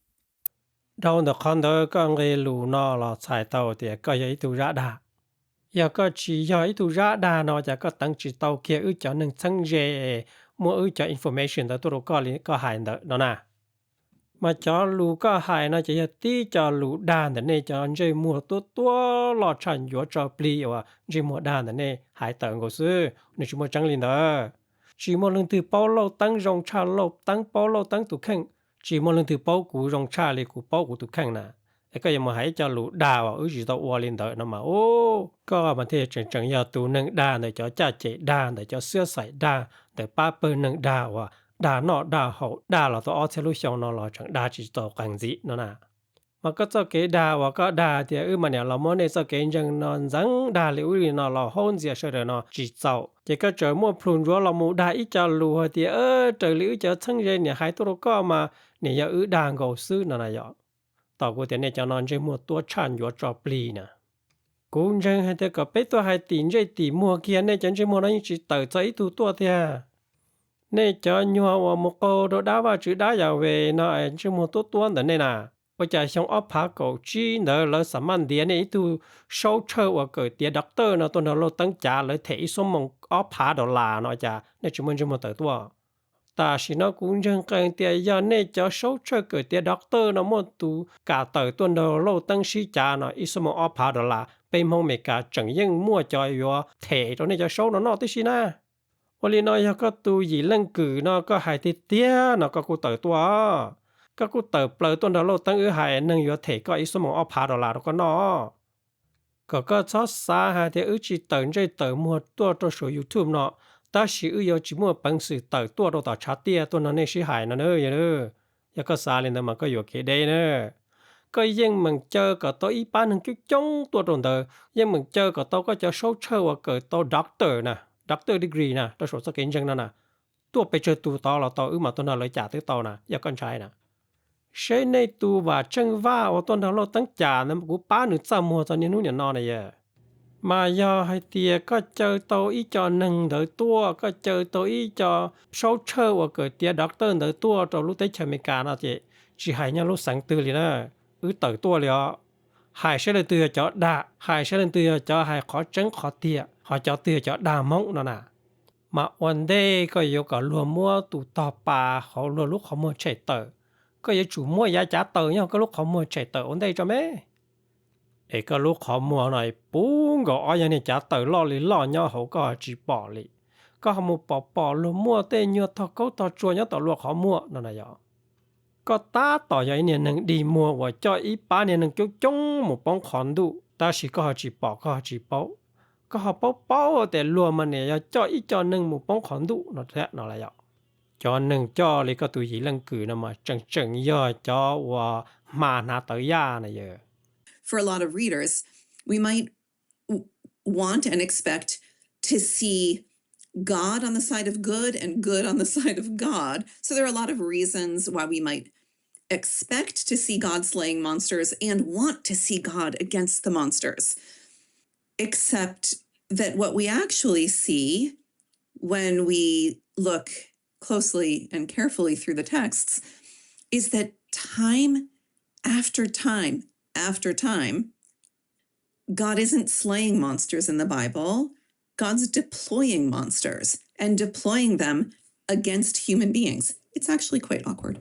Dhau ntawm qhov ntawd koj nqe lus no los txhais tau tias koj yog ib tug zab dag. Yog koj tsis yog ib tug zab dag no cas koj teev tsis tau kiag wb cov neeg txheeb ze, muab wb cov information ntawd tuaj rau koj li koj hais ntawd no na. Mas cov lus koj hais no ces yog tib co lus dag ntawm nej cov ntsej muag tuab tuab loj tshaj ncuav tso plig uas ntsej muag dag ntawm nej hais tawm nkaus xwb, nws tsis muaj tseeb li ntawd. Tsis muaj leej twg paub Lauj Teeb zoo tshaj Lauj Teeb, paub Lauj Teeb tus kheej. Tsis muaj leej twg paub kuv zoo tshaj li kuv paub kuv tus kheej na. Es koj yuav mus hais ib co lus dag uas wb tsis tau ua li ntawd no mas, u, koj mas thiaj tseem tseem yog tus neeg dag ntawm cov caj ces dag, ntawm cov xiab xais dag, ntawm pab pawg neeg dag uas dag noj dag haus dag los tau ob txhiab lub xyoo no los tseem dag tsis tau qees ntxiv no na. Mas koj txoj kev dag uas koj dag tias wb mas niam los muab nej txoj kev ntseeg no ntxeev dag li ub li no los haub ntxias sawv daws no tsis txaus, ces koj tseem muaj plhus ntsuav los mus dag ib co lus hais tias raws li wb cov txheeb ze niam hais tuaj rau koj mas niam yog wb dag nkaus xwb no na yom. Tau kuv tias nej cov no ntsej muag tuab tshaj ncuav tso plig na. Kuv ntseeg hais tias kom peb tuaj hais tim ntsej tim muag kiag, nej cov ntsej muag no yeej tsis tawm txog ib tug tuaj tiag. Nej cov nyuag uas mus qaug rau dab Vajtswv dab Yas Ves no es ntsej muag tuab tuab ntawm nej na. Ua cas xyoo ob phav kaum tsib ntawd lawv xam maj ntiav nej ib tug saub tshawj uas kawm tiav doctor no tuaj nrog Lauj Teeb cav, lawv them ib xuab moos ob phav dollar no cas nej tsis muaj ntsej muag tawm tuaj? Tam sim no kuv ntseeg qees tias yog nej cov saub tshawj kawm tiav doctor no muaj tus kam tawm tuaj nrog Lauj Teeb sib cav no ib xuab moos ob phav dollar, peb Hmoob Amelikas tseem yeej muaj cov yuav them rau nej cov saub no noj tib si na. Ua li no yog koj tus yim leej kwm no koj hais tiag tiag no koj kuj tawm tuaj, koj kuj tawm plaws tuaj nrog Lauj Teeb wb hais, neeg yuav them koj ib xuab moos ob phav dollar rau koj noj. Kom koj txhob xav hais tias wb tsis tawm ntsej tawm muag tuaj rau saum YouTube no, tab sis wb yuav tsis muaj peev xwm tawm tuaj rau tom tshav tiaj tuaj nrog nej sib hais no na. Yog koj xav li ntawd mas koj yuam kev deb na. Koj yeej meem caw kom tau ib pab neeg coob coob tuaj rau ntawd, yeej meem caw kom tau koj cov saub tshawj uas kawm tau doctor na, doctor degree na rau saum txoj kev ntseeg no na, tuaj pes tsawg tus tod los tau, wb mam tuaj nrog lawv cam twb tau na, yog koj ntshai na. Seb nej tus Vam Tseej Vaj uas tuaj nrog Lauj Teeb cam ntawd kuv pab nws txaj muag txog niaj hnub niam no na yom. Mas yog hais tias koj caw tau ib co neeg ntawd tuaj, koj caw tau ib co saub tshawj uas kawm tiav doctor ntawd tuaj rau lub teb chaws Amelikas no ces tsis hais nyob lub xeev twg li na, wb tawm tuaj li os. Hais saib leej twg yog cov dag, hais saib leej twg yog cov hais qhov tseeb qhov tiag, ho cov twg yog cov dag Hmoob no na. Mas ua ntej koj yuav kom luag muab tus tog pas hauv luag lub qhov muag tshem tawm, koj yuav tsum muab yav cav taws nyob koj lub qhov muag tshem tawm ua ntej tso me. Es koj lub qhov muag no puv nkaus ob yag niag cav taws loj li loj nyob hauv koj ho tsis pom li. Koj ho mus pom pom luag muaj tej nyuag tog kaub tog tsua nyob tom luag qhov muag no na yom. Koj tab tom yog ib niag neeg dig muag uas coj ib pab niag neeg coob coob mus poob qhov ntuj, tab sis koj ho tsis pom koj ho tsis paub. Koj ho paub paub tias luag mas niam yog coj ib co neeg mus poob qhov ntuj no thiab no las yom. Cov neeg coj li koj tus yim leej kwm no mas tseem tseem yog cov uas hma hnav tawv yaj na yom. For a lot of readers, we might want and expect to see God on the side of good and good on the side of God. So there are a lot of reasons why we might expect to see God slaying monsters and want to see God against the monsters. Except that what we actually see when we look closely and carefully through the texts is that time after time after time, God isn't slaying monsters in the Bible. God's deploying monsters and deploying them against human beings. It's actually quite awkward.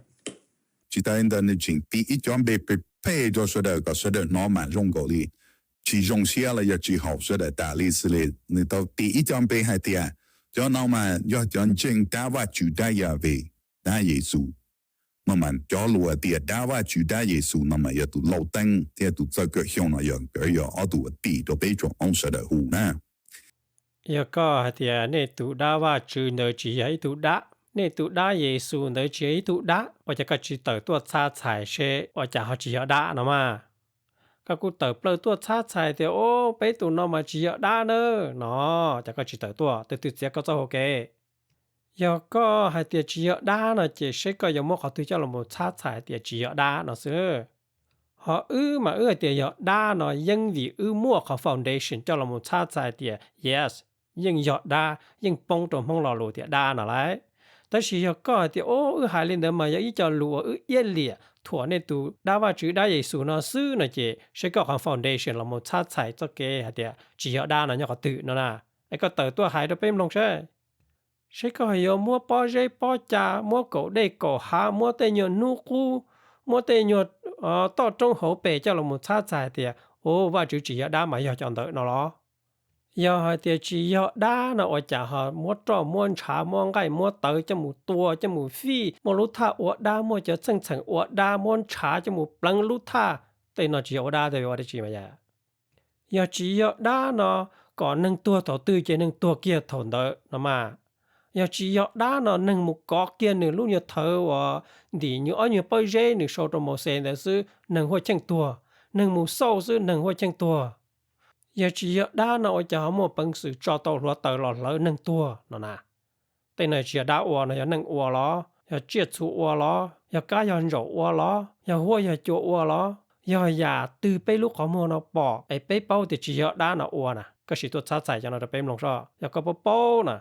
Tsis tas li ntawd nws tseem tis ib cov npe phem phem rau sawv daws kom sawv daws hnov mas zoo nkaus li tsis zoo siab los yog tsis haum sawv daws tas li xwb li. Nws tau tis ib cov npe hais tias cov no mas yog cov ntseeg dab Vajtswv dab Yas Ves, dab Yexus. No mas cov lus tias dab Vajtswv dab Yexus no mas yog tus Lauj Teeb thiab tus Txawj Kawm Xyooj no yog nkawd yog ob tug uas tim rau peb tsoom Hmoob sawv daws hu na. Yog koj hais tias nej tus dab Vajtswv ntawd tsis yog ib tug dab, nej tus dab Yexus ntawd tsis yog ib tug dab, ua cas koj tsis tawm tuaj txhab txhais seb ua cas ho tsis yog dab no mas? Koj kuj tawm plaws tuaj txhab txhais tias, o, peb tus no mas tsis yog dab na, no, cas koj tsis tawm tuaj twb twb txiav koj txoj hau kev. Yog koj hais tias tsis yog dab no ces seb koj yuav muab qhov twg coj los txhab txhais tias tsis yog dab no xwb. Ho wb mas wb hais tias yog dab no yeej vim wb muaj qhov foundation coj los mus txhab txhais tias yes, yeej yog dab, yeej poob rau Hmoob lo lus tias dab no lauj. Tab sis yog koj hais tias o wb hais li ntawd mas yog ib co lus uas wb iab liam thuam nej tus dab Vajtswv dab Yexus no xwb no ces seb koj qhov foundation los mus txhab txhais txoj kev hais tias tsis yog dab no nyob qhov twg no na. Es koj tawm tuaj hais rau peb mloog saib. Seb koj yuav muab pob zeb pob ca, muab kaum dej kaum hav, muab tej nyuag hnub qub, muab tej nyuag toj roob hauv pes coj los mus txhab txhais tias u Vajtswv tsis yog dab mas yog cov ntawm no los? Yog hais tias tsis yog dab no ua cas ho muab roj muab ntshav muab nqaij muab tawv coj mus tua coj mus fij, muaj lub thaj ua dab, muaj cov txheej txheem ua dab, muab ntshav coj mus pleev lub thaj, tej no tsis yog ua dab tej ua dab tsi mas yom? Yog tsis yog dab no kom neeg tuag thaum twg ces neeg tuag kiag thaum ntawd no mas. Yog tsis yog dab no neeg mus kov kiag nws lub nyuag thawv uas ntim nws ob nyuag pob zeb nws sau rau Mauxes ntawd xwb neeg huaj cheej tuag, neeg mus xauj xwb neeg huaj cheej tuag. Yog tsis yog dab no ua cas ho muaj peev xwm tso tau hluav taws los hlawv neeg tuag no na? Tej no tsis yog dab ua no yog neeg ua los? Yog tsiaj txhu ua los? Yog kab yog ntsaum ua los? Yog huab yog cua ua los? Yog yam twg peb lub qhov muag no pom es peb paub tias tsis yog dab no ua na? Koj sim tuaj txhab txhais cov no rau peb mloog soj yog koj paub paub na.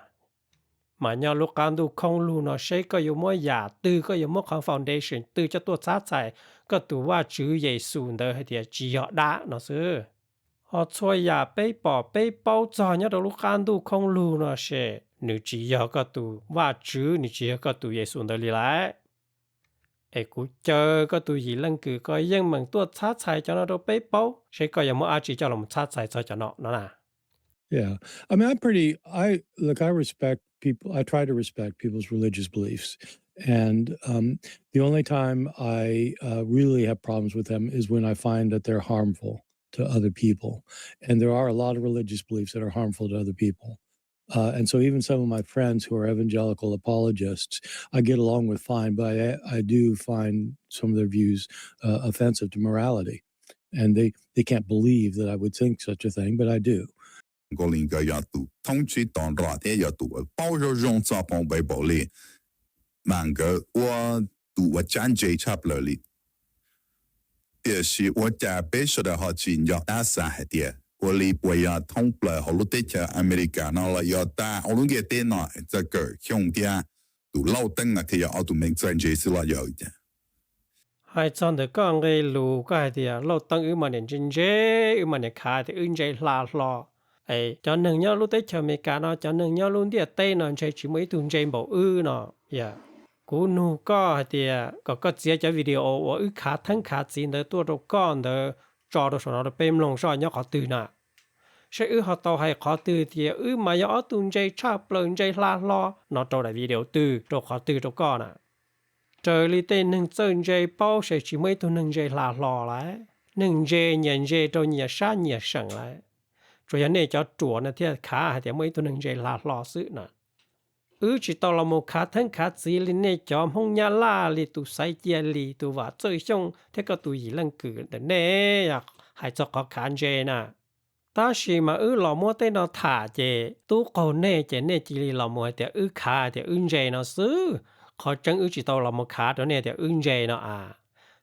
Mas nyob lub qab ntuj khoob lug no seb koj yuav muab yam twg, koj yuav muab qhov foundation twg coj tuaj txhab txhais koj tus Vajtswv Yexus ntawd hais tias tsis yog dab no xwb. Ho txhua yam peb pom peb paub txog nyob rau lub qab ntuj khoob lug no ces nws tsis yog koj tus Vajtswv, nws tsis yog koj tus Yexus ntawd li lawm. Es kuv caw koj tus yim leej kws koj yeej meem tuaj txhab txhais cov no rau peb paub, seb koj yuav muab dab tsi coj los txhab txhais txog cov no no na. Yeah, I mean, I'm pretty. I look. I respect people. I try to respect people's religious beliefs, and um, the only time I uh, really have problems with them is when I find that they're harmful to other people. And there are a lot of religious beliefs that are harmful to other people. Uh, and so, even some of my friends who are evangelical apologists, I get along with fine, but I, I do find some of their views uh, offensive to morality. And they, they can't believe that I would think such a thing, but I do. Nkaus li nkawd yog tus thoob tsib to nrog thiab yog tus uas paub zoo zoo txog phoo Npaiv Npaum li, mas nkawd ua tus uas cab ntse tshaj plaws li. Tiam sis ua cas peb sawv daws ho tsis nco qab xav hais tias ua li puas yog thoob plaws hauv lub teb chaws Amelikas no los yog tag hauv lub ntiaj teb no txog kaum xyoo thiab, tus Lauj Teeb no thiaj yog ob tug neeg txawj ntse xwb los yog cas? Hais txog ntawm koj nqe lus koj hais tias Lauj Teeb wb mas niam ntse ntse, wb mas niam khav tias wb ntse hla hlo. Es cov neeg nyob lub teb chaws Amelikas no, cov neeg nyob lub ntiaj teb no ntshe tsis muaj ib tug ntse npaum wb no. Kuv nug koj hais tias kom koj txiav cov video uas wb khav theeb khav txiv ntawd tuaj rau koj ntawd tso rau saum no rau peb mloog soj nyob qhov twg na? Saib wb ho tau hais qhov twg tias wb mas yog ob tug ntse tshaj plaws ntse hla hlo no rau daim video twg rau qhov twg rau koj na? Raws li tej neeg txawj ntse paub ces tsis muaj ib tug neeg ntse hla hlo lawm. Neeg ntse nyias ntse rau nyias sab nyias seem lawm. Tsuas yog nej cov ruam no thiaj khav hais tias muaj ib tug neeg ntse hla hlo xwb na. Wb tsis tau los mus khav theeb khav txiv li nej cov Hmoob Nyab Laj li tus Xaiv Cia Lis, tus Vam Txawj Xyooj thiab koj tus yim leej kwm ntawm nej hais txog qhov khav ntse na. Tab sis mas wb los muab tej no tham ces tub qaug nej ces nej cia li los mus hais tias wb khav tias wb ntse no xwb. Qhov tseeb wb tsis tau los mus khav rau nej tias wb ntse no a.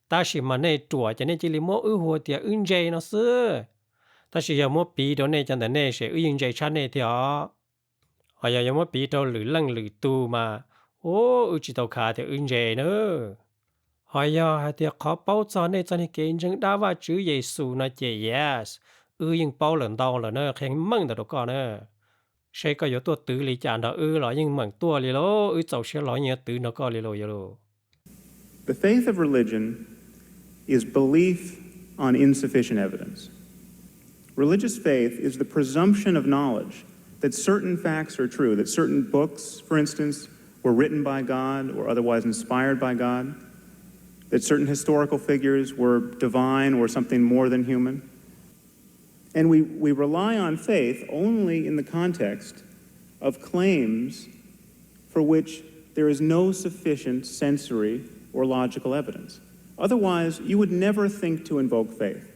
Tab sis mas nej ruam ces nej cia li muab wb hu tias wb ntse no xwb. Tab sis yog muab piv rau nej cov ntawm nej ces wb yeej ntse tshaj nej thiab os. Ho yog yuav muab piv rau lwm leej lwm tus mas, u, wb tsis tau khav tias wb ntse na. Ho yog hais tias qhov paub txog nej txoj niag kev ntseeg dab Vajtswv Yexus no ces yes, wb yeej paub lawm ntau lawm na, qhia meej ntau rau koj na. Seb koj yuav tuaj twv li cas nrog wb los yeej meem tuaj li lauj, wb txaus siab los yeej yuav twv nrog koj li lauj, yog lauj. The faith of religion is belief on insufficient evidence. Religious faith is the presumption of knowledge that certain facts are true, that certain books, for instance, were written by God or otherwise inspired by God, that certain historical figures were divine or something more than human. And we, we rely on faith only in the context of claims for which there is no sufficient sensory or logical evidence. Otherwise, you would never think to invoke faith.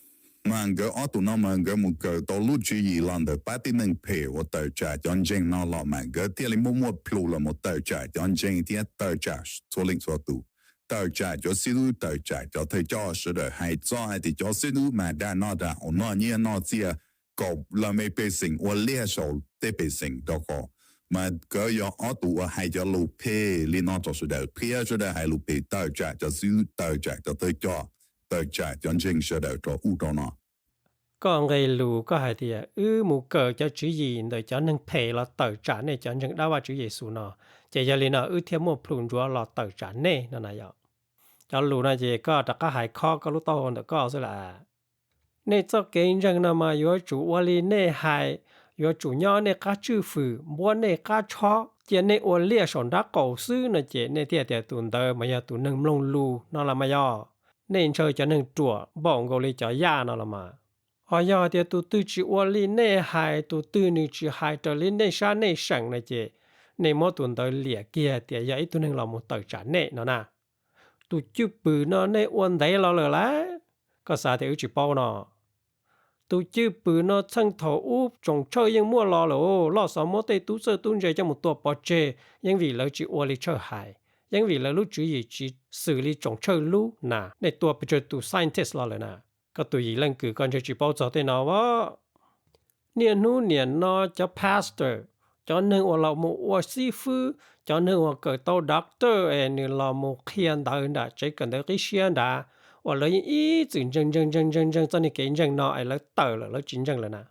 Mas nkawd ob tug no mas nkawd mus kawm tau lub tswv yim los ntawm pab tib neeg phem uas tawm tsam cov ntseeg no los mas nkawd thiaj li muaj muaj plhu los mus tawm tsam cov ntseeg thiab tawm tsam txhua leej txhua tus. tawm tsam cov xib hwb, tawm tsam cov thawj coj sawv daws hais txog hais tias cov xib hwb mas dag noj dag haus, noj nyiaj noj txiaj, kom lawv me pej xeem ua liaj saum tej pej xeem rau kom, mas nkawd yog ob tug uas hais cov lus phem li no rau sawv daws, qhia sawv daws hais lus phem, tawm tsam cov xib hwb, tawm tsam cov thawj coj, tawm tsam cov ntseeg sawv daws rau ub rau no. Koj nqe lus koj hais tias wb mus kawm cov tswv yim ntawm cov neeg phem los tawm tsam nej cov ntseeg dab Vajtswv Yexus no, ces yog li no wb thiaj muaj plhus ntsuav los tawm tsam nej no na yom. Cov lus no ces koj rov qab hais khob koj lub taub hau ntawm koj xwb las. Nej txoj kev ntseeg no mas yuav tsum ua li nej hais, yuav tsum nyob nej qab tswj fwm, npuab nej qab tshob, cia nej ua liaj saum nrab qaum xwb no ces nej thiaj tias tus ntawd mas yog tus neeg mloog lus no los mas yog. Nej ntshaw cov neeg ruam npaum nkaus li cov yaj no los mas. Ho yog tias tus twg tsis ua li nej hais, tus twg nws tsis hais raws li nej sab nej seem no ces nej muab tus ntawd liam kiag tias yog ib tug neeg los mus tawm tsam nej no na. Tus cwj pwm no nej ua ntev los lawm lauj? Koj xav tias wb tsis paub no? Tus cwj pwm no txheej thaum ub tsoom tshawj yeej muaj los lawm, loj xov muab tej tub txawj tub ntse coj mus tua pov tseg, yeej vim lawv tsis ua li tshawj hais, yeej vim lawv lub tswv yim tsis xws li tsoom tshawj lub na, nej tua pes tsawg tus scientist los lawm na. Koj tus yim leej kws koj ntshe tsis paub txog tej no as. Niaj hnub niam no cov pastor, cov neeg uas los mus ua xib fwb, cov neeg uas kawm tau doctor es nws los mus qhia ntawv nram tsev kawm ntawv qib siab nrad, uas lawv yeej ib txwm ntseeg ntseeg ntseeg ntseeg ntseeg txoj niag kev ntseeg no es lawv tawm lawm lawv tsis ntseeg lawm na,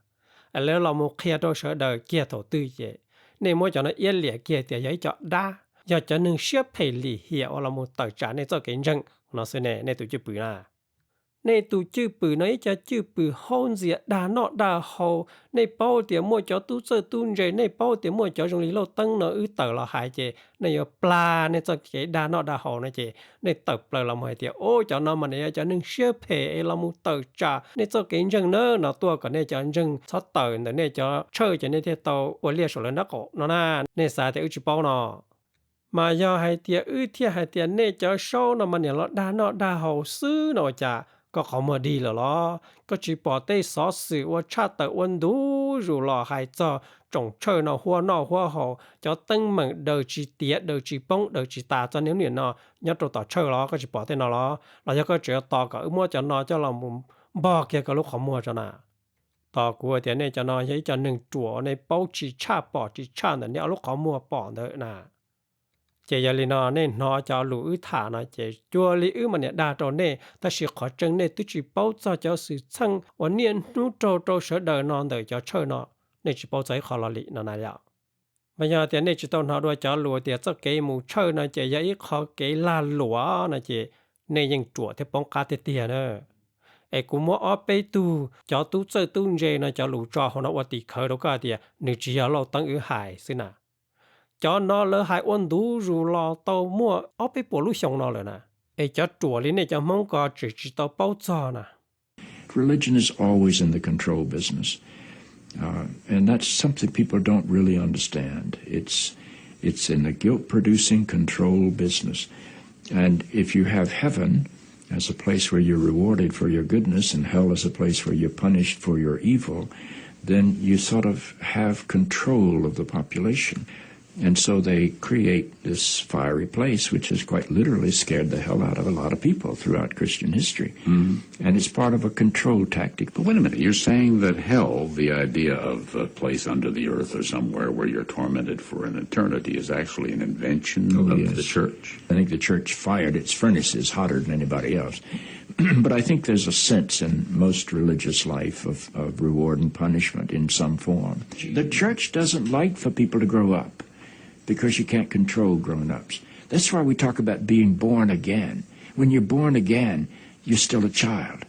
es lawv los mus qhia rau sawv daws kiag thaum twg ces nej muab cov no iab liam kiag tias yog ib co dab, yog cov neeg siab phem lim hiam uas los mus tawm tsam nej txoj kev ntseeg no xwb ne, nej tus cwj pwm na. Nej tus cwj pwm no ib co cwj pwm haub ntxias dag noj dag haus, nej paub tias muaj cov tub txawj tub ntse, nej paub tias muaj cov zoo li Lauj Teeb no wb tawm los hais ces nej yuav plag nej txoj kev dag noj dag haus no ces nej tawm plaws los mus hais tias, o, cov no mas nws yog cov neeg siab phem es los mus tawm tsam nej txoj kev ntseeg na no tuaj kom nej cov ntseeg txhob tawm ntawm nej cov tshawj ces nej thiaj tau ua liaj saum lawv nrab qaum no na. Nej xav tias wb tsis paub no? Mas yog hais tias wb thiaj hais tias nej cov saub no mas niam los dag noj dag haus xwb no ua cas koj qhov muag dig lawm los? Koj tsis pom tej xov xwm uas tshaj tawm ua ntu zus los hais txog tsoom tshawj no huab noj huab haus, cov teeb meem daws tsis tiav daws tsis poob daws tsis tas txog niaj hnub niam no nyob rau tom tshawj los? Koj tsis pom tej no los? Los yog koj tseem yuav tos kom wb muab cov no coj los mus npog kiag koj lub qhov muag tso na? Tos kuv tias nej cov no yog ib co neeg ruam, nej paub tsis tshaj pom tsis tshaj ntawm nej ob lub qhov muag pom ntawd na. Ces yog li no nej hnov cov lus wb tham no ces cuag li wb mas niam dag rau nej, tab sis qhov tseeb nej twb tsis paub txog cov xwm txheej uas niaj hnub raug rau sawv daws no ntawm cov tshawj no, nej tsis paub txog ib qho los li no na yom. Mas yog tias nej tsis tau hnov dua cov lus tias txoj kev mus tshawj no ces yog ib qho kev lag luam no ces nej yeej ruam thiab poob qab tiag tiag na. Es kuv muab ob peb tug cov tub txawj tub ntse no cov lus tso hauv no ua tim khawv rau koj tias nws tsis yog Lauj Teeb wb hais xwb na. Cov no lawv hais ua ntu zus los tau muaj ob peb puas lub xyoo no lawm na. Es cov ruam li nej cov Hmoob ko tseem tsis tau paub txog na. Religion is always in the control business. Uh, and that's something people don't really understand. It's, it's in the guilt producing control business. And if you have heaven as a place where you're rewarded for your goodness and hell as a place where you're punished for your evil, then you sort of have control of the population. And so they create this fiery place, which has quite literally scared the hell out of a lot of people throughout Christian history. And it's part of a control tactic. But wait a minute, you're saying that hell, the idea of a place under the earth or somewhere where you're tormented for an eternity, is actually an invention of the church? I think the church fired its furnaces hotter than anybody else. But I think there's a sense in most religious life of, of reward and punishment in some form. The church doesn't like for people to grow up because you can't control grown ups. That's why we talk about being born again. When you're born again, you're still a child.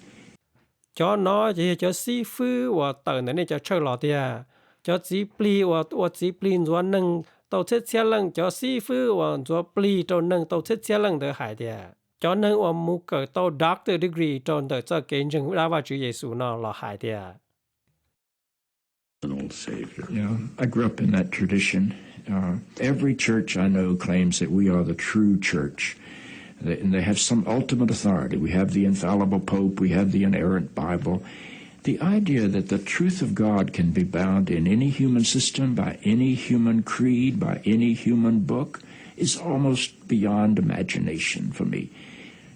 Cov no ces yog cov xib fwb uas tawm ntawm nej cov tshawj los tiag. Cov txiv plig uas ua txiv plig ntxuav neeg tau txhiab txhiab leej, cov xib fwb uas ntxuav plig rau neeg tau txhiab txhiab leej ntawd hais tias, cov neeg uas mus kawm tau doctor degree rau ntawm txoj kev ntseeg dab Vajtswv Yexus no los hais tias, I grew up in that tradition. Uh, every church I know claims that we are the true church. They, and they have some ultimate authority. We have the infallible Pope, we have the inerrant Bible. The idea that the truth of God can be bound in any human system, by any human creed, by any human book, is almost beyond imagination for me.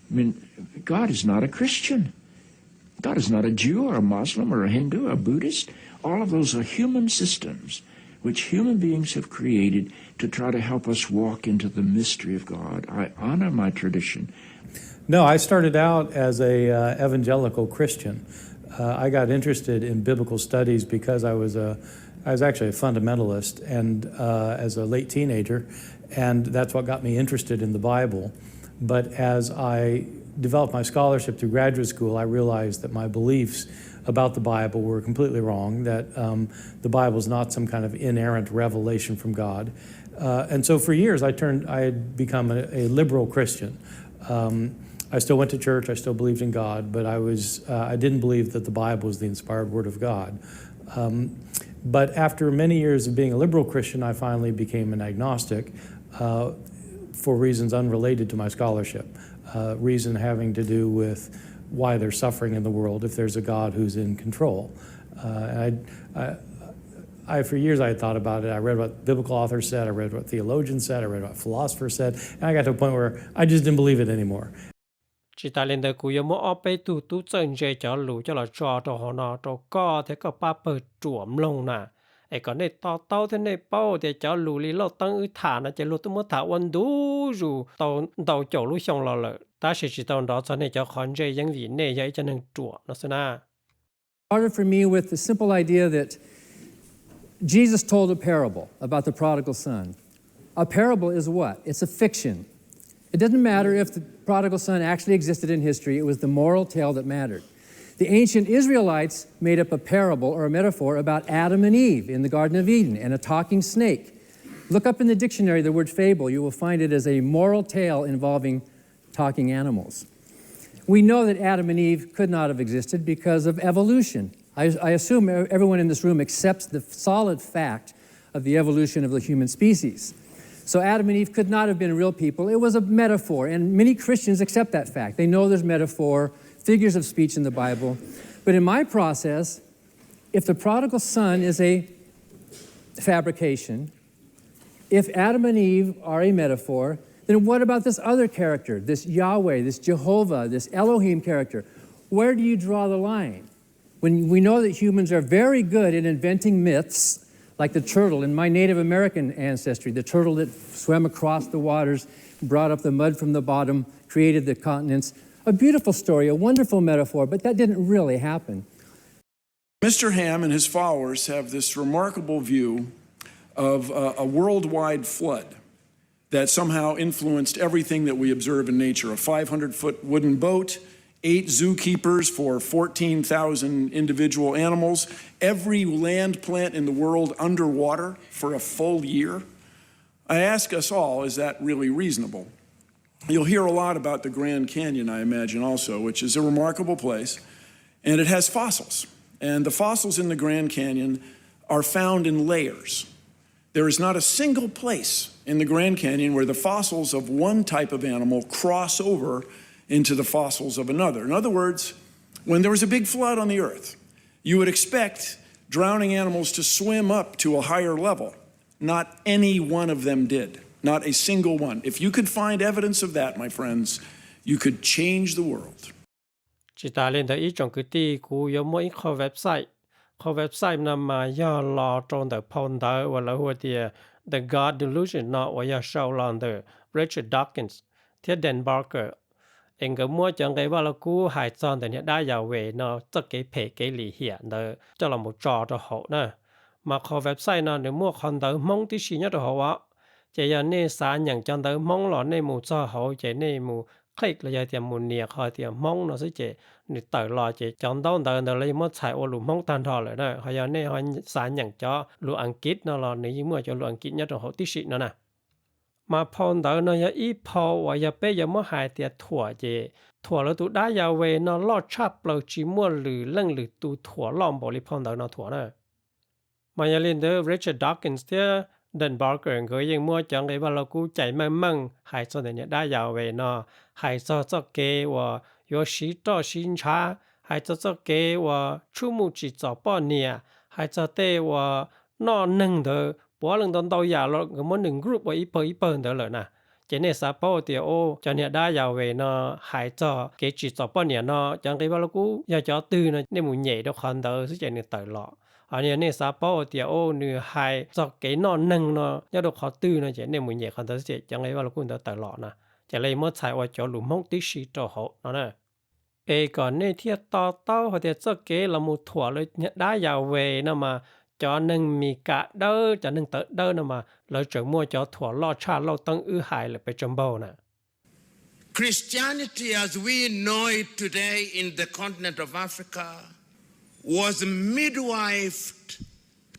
I mean, God is not a Christian. God is not a Jew or a Muslim or a Hindu or a Buddhist. All of those are human systems which human beings have created to try to help us walk into the mystery of God. I honor my tradition. No, I started out as a uh, evangelical Christian. Uh, I got interested in biblical studies because I was a I was actually a fundamentalist and uh, as a late teenager, and that's what got me interested in the Bible. But as I developed my scholarship through graduate school, I realized that my beliefs about the Bible were completely wrong, that um, the Bible is not some kind of inerrant revelation from God. Uh, and so for years, I turned, I had become a, a liberal Christian. Um, I still went to church, I still believed in God, but I, was, uh, I didn't believe that the Bible was the inspired word of God. Um, but after many years of being a liberal Christian, I finally became an agnostic uh, for reasons unrelated to my scholarship, uh, reason having to do with why there's suffering in the world if there's a God who's in control. Uh, and I, I, I, for years I had thought about it. I read what biblical authors said, I read what theologians said, I read what philosophers said, and I got to a point where I just didn't believe it anymore. Tsis tas li ntawd kuv yuav muab ob peb tug tub txawj ntse cov lus coj los tso rau hauv no rau koj thiab koj pab pawg ruam mloog na, es kom nej to taub thiab nej paub tias cov lus li Lauj Teeb wb tham no ces luag twb muab tham ua ntu zus tau ntau caum lub xyoo los lawm, tab sis tsis tau nrov txog nej cov qhov ntse yeeb vim nej yog ib cov neeg ruam no xwb na. Started for me with the simple idea that Jesus told a parable about the prodigal son. A parable is what? It's a fiction. It doesn't matter if the prodigal son actually existed in history, it was the moral tale that mattered. The ancient Israelites made up a parable or a metaphor about Adam and Eve in the Garden of Eden and a talking snake. Look up in the dictionary the word fable. You will find it as a moral tale involving talking animals. We know that Adam and Eve could not have existed because of evolution. I, I assume everyone in this room accepts the solid fact of the evolution of the human species. So Adam and Eve could not have been real people. It was a metaphor, and many Christians accept that fact. They know there's metaphor, figures of speech in the Bible. But in my process, if the prodigal son is a fabrication, if Adam and Eve are a metaphor, then what about this other character, this Yahweh, this Jehovah, this Elohim character? Where do you draw the line? When we know that humans are very good at inventing myths, like the turtle in my Native American ancestry, the turtle that swam across the waters, brought up the mud from the bottom, created the continents. A beautiful story, a wonderful metaphor, but that didn't really happen. Mister Ham and his followers have this remarkable view of a, a worldwide flood that somehow influenced everything that we observe in nature. A five hundred foot wooden boat, eight zookeepers for fourteen thousand individual animals, every land plant in the world underwater for a full year. I ask us all, is that really reasonable? You'll hear a lot about the Grand Canyon, I imagine, also, which is a remarkable place, and it has fossils. And the fossils in the Grand Canyon are found in layers. There is not a single place in the Grand Canyon where the fossils of one type of animal cross over into the fossils of another. In other words, when there was a big flood on the earth, you would expect drowning animals to swim up to a higher level. Not any one of them did. Not a single one. If you could find evidence of that, my friends, you could change the world. Tsis tas li ntawd ib tsoom kwv tij, kuv yuav muaj ib qho website. Qhov website no mas yog los rau ntawm phau ntawv uas lawv hu tias The God Delusion no uas yog sau los ntawm Richard Dawkins thiab Dan Barker, es nkawd muab cov nqe Vaj Lug Kub hais txog ntawm niag dab Yahweh no txoj kev phem kev lim hiam ntawd coj los mus tso rau hauv na. Mas qhov website no nws muaj qhov ntawv Hmoob tib si nyob rau hauv os. Ces yog nej xav nyeem cov ntawv Hmoob los nej mus txog hauv ces nej mus click los yog tias mus nias qhov tias Hmoob no xwb ces nws tawm los ces cov ntaub ntawv ntawd lawv yeej muab txhais ua lus Hmoob tag nrho lawm na. Ho yog nej ho xav nyeem cov lus Askiv no los nws yeej muaj cov lus Askiv nyob rau hauv tib si no na. Mas phau ntawv no yog ib phau uas yog peb yuav muab hais tias thuam ces thuam lawv tus dab Yahweh no loj tshaj plaws, tsis muaj lwm leej lwm tus thuam loj npaum li phau ntawv no thuam na. Mas yog li ntawd Richard Dawkins thiab Dan Barker nkawd yeej muab cov nqe Vaj Lug Kub cais meej meej hais txog ntawm niag dab Yahweh no, hais txog txoj kev uas yuav siv roj siv ntshav, hais txog txoj kev uas tshub muj tsim txom poj niam, hais txog tej uas noj neeg ntawd puav leej ntau ntau yam los nkawd muab nws group ua ib pawg ib pawg ntawd lawm na. Ces nej xav paub tias, o, cov niag dab Yahweh no hais txog kev tsim txom poj niam no cov nqi Vaj Lug Kub yog cov twg no, nej mus nyem rau qhov ntawd xwb ces nws tawm los. Ho yog nej xav paub tias, o, nws hais txog kev noj neeg no nyob rau qhov twg no ces nej mus nyem qhov ntawd xwb ces cov nqi Vaj Lug Kub ntawd tawm los na. Ces lawv muab txhais ua cov lus Hmoob tib si rau hauv no na. Es kom nej thiaj to taub hais tias txoj kev los mus thuam lawv niag dab Yahweh no mas cov neeg Mis Kas dawb, cov neeg tawv dawb no mas lawv tseem muaj cov thuam loj tshaj Lauj Teeb wb hais lawm pes tsawg npaug na. Christianity as we know it today in the continent of Africa was midwifed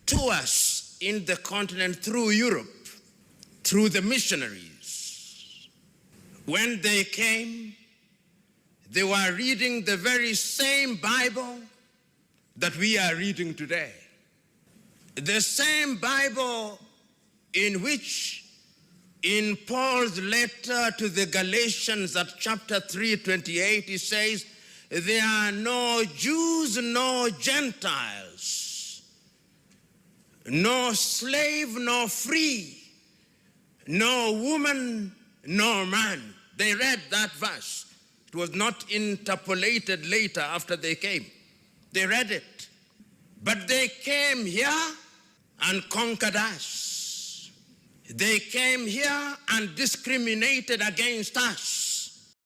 to us in the continent through Europe, through the missionaries. When they came, they were reading the very same Bible that we are reading today. The same Bible in which, in Paul's letter to the Galatians at chapter three twenty-eight, he says, there are no Jews nor Gentiles, nor slave nor free, nor woman nor man. They read that verse. It was not interpolated later after they came. They read it. But they came here and conquered us. They came here and discriminated against us.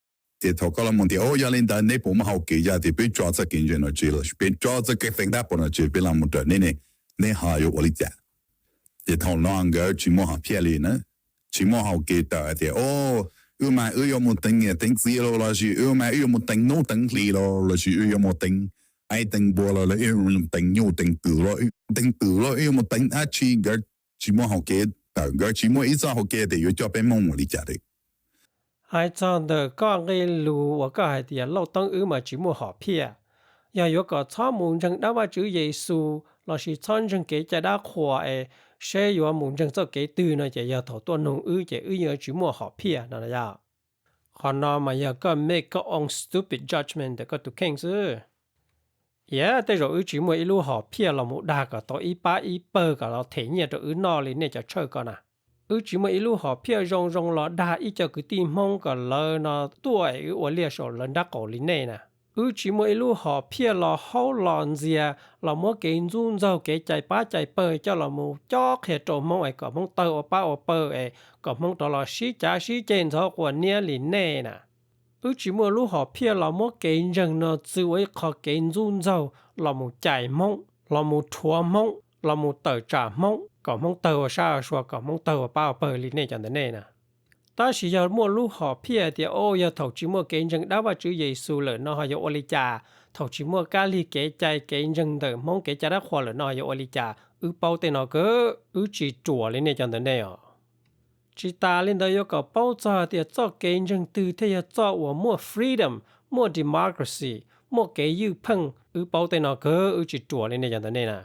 Ces thaum koj los mus tias, o, yog li ntawd neb puas muaj hau kev yog tias peb tso txoj kev ntseeg no tseg lossis peb tso txoj kev feem tab pom no tseg peb los mus raws neb ne, neb ho yuav ua li cas? Ces thaum no nkawd tsis muaj hom phiaj li na, tsis muaj hau kev tawm hais tias, o, wb mas wb yuav mus teev niam teev txiv los lossis wb mas wb yuav mus teev hnub teev hli los lossis wb yuav mus teev aib teev npua los los wb yuav mus teev nyuj teev twm los teev twm los wb yuav mus teev dab tsi, nkawd tsis muaj hau kev tawm, nkawd tsis muaj ib txoj hau kev tias yuav coj peb Hmoob ua li cas li. Hais txog ntawm koj nqe lus uas koj hais tias Lauj Teeb wb mas tsis muaj hom phiaj, yog yuav kom txhob mus ntseeg dab Vajtswv Yexus lossis txhob ntseeg kev cai dab qhuas es seb yuav mus ntseeg txoj kev twg no ces yog thaum tuaj nug wb ces wb yeej tsis muaj hom phiaj no yog. Qhov no mas yog koj make koj own stupid judgment ntawm koj tus kheej xwb. Yog tej zaum wb tsis muaj ib lub hom phiaj los mus dag kom tau ib pab ib pawg kom los them nyiaj rau wb noj li nej cov tshawj ko na. Wb tsis muaj ib lub hom phiaj zoo zoo los dag ib co kwv tij Hmoob kom lawv no tuaj es wb ua liaj saum lawv nrab qaum li nej na. Wb tsis muaj ib lub hom phiaj los haub los ntxias los muab kev ntxub ntxaug kev cais pab cais pawg coj los mus cob qhia rau Hmoob es kom Hmoob tawg ua pab ua pawg es kom Hmoob rov los sib cav sib ceg ntxhov quas niab li nej na. Wb tsis muaj lub hom phiaj los muab kev ntseeg no txwv ua ib qho kev ntxub ntxaug los mus cais Hmoob, los mus rhuav Hmoob, los mus tawm tsam Hmoob kom Hmoob tawg ua sab ua sua kom Hmoob tawg ua pab ua pawg li nej cov ntawm nej na. Tab sis yog muaj lub hom phiaj tias, o, yog thaum tsis muaj kev ntseeg dab Vajtswv Yexus lawm no ho yuav ua li cas, thaum tsis muaj kab lig kev cai kev ntseeg ntawm Hmoob kev cai dab qhuas lawm no ho yuav ua li cas, wb paub tej no kawg, wb tsis ruam li nej cov ntawm nej os. Tsis tas li ntawd yuav kom paub txog tias txoj kev ntseeg twg thiaj yog txoj uas muaj freedom, muaj democracy, muaj kev ywj pheej, wb paub tej no kawg, wb tsis ruam li nej cov ntawm nej na.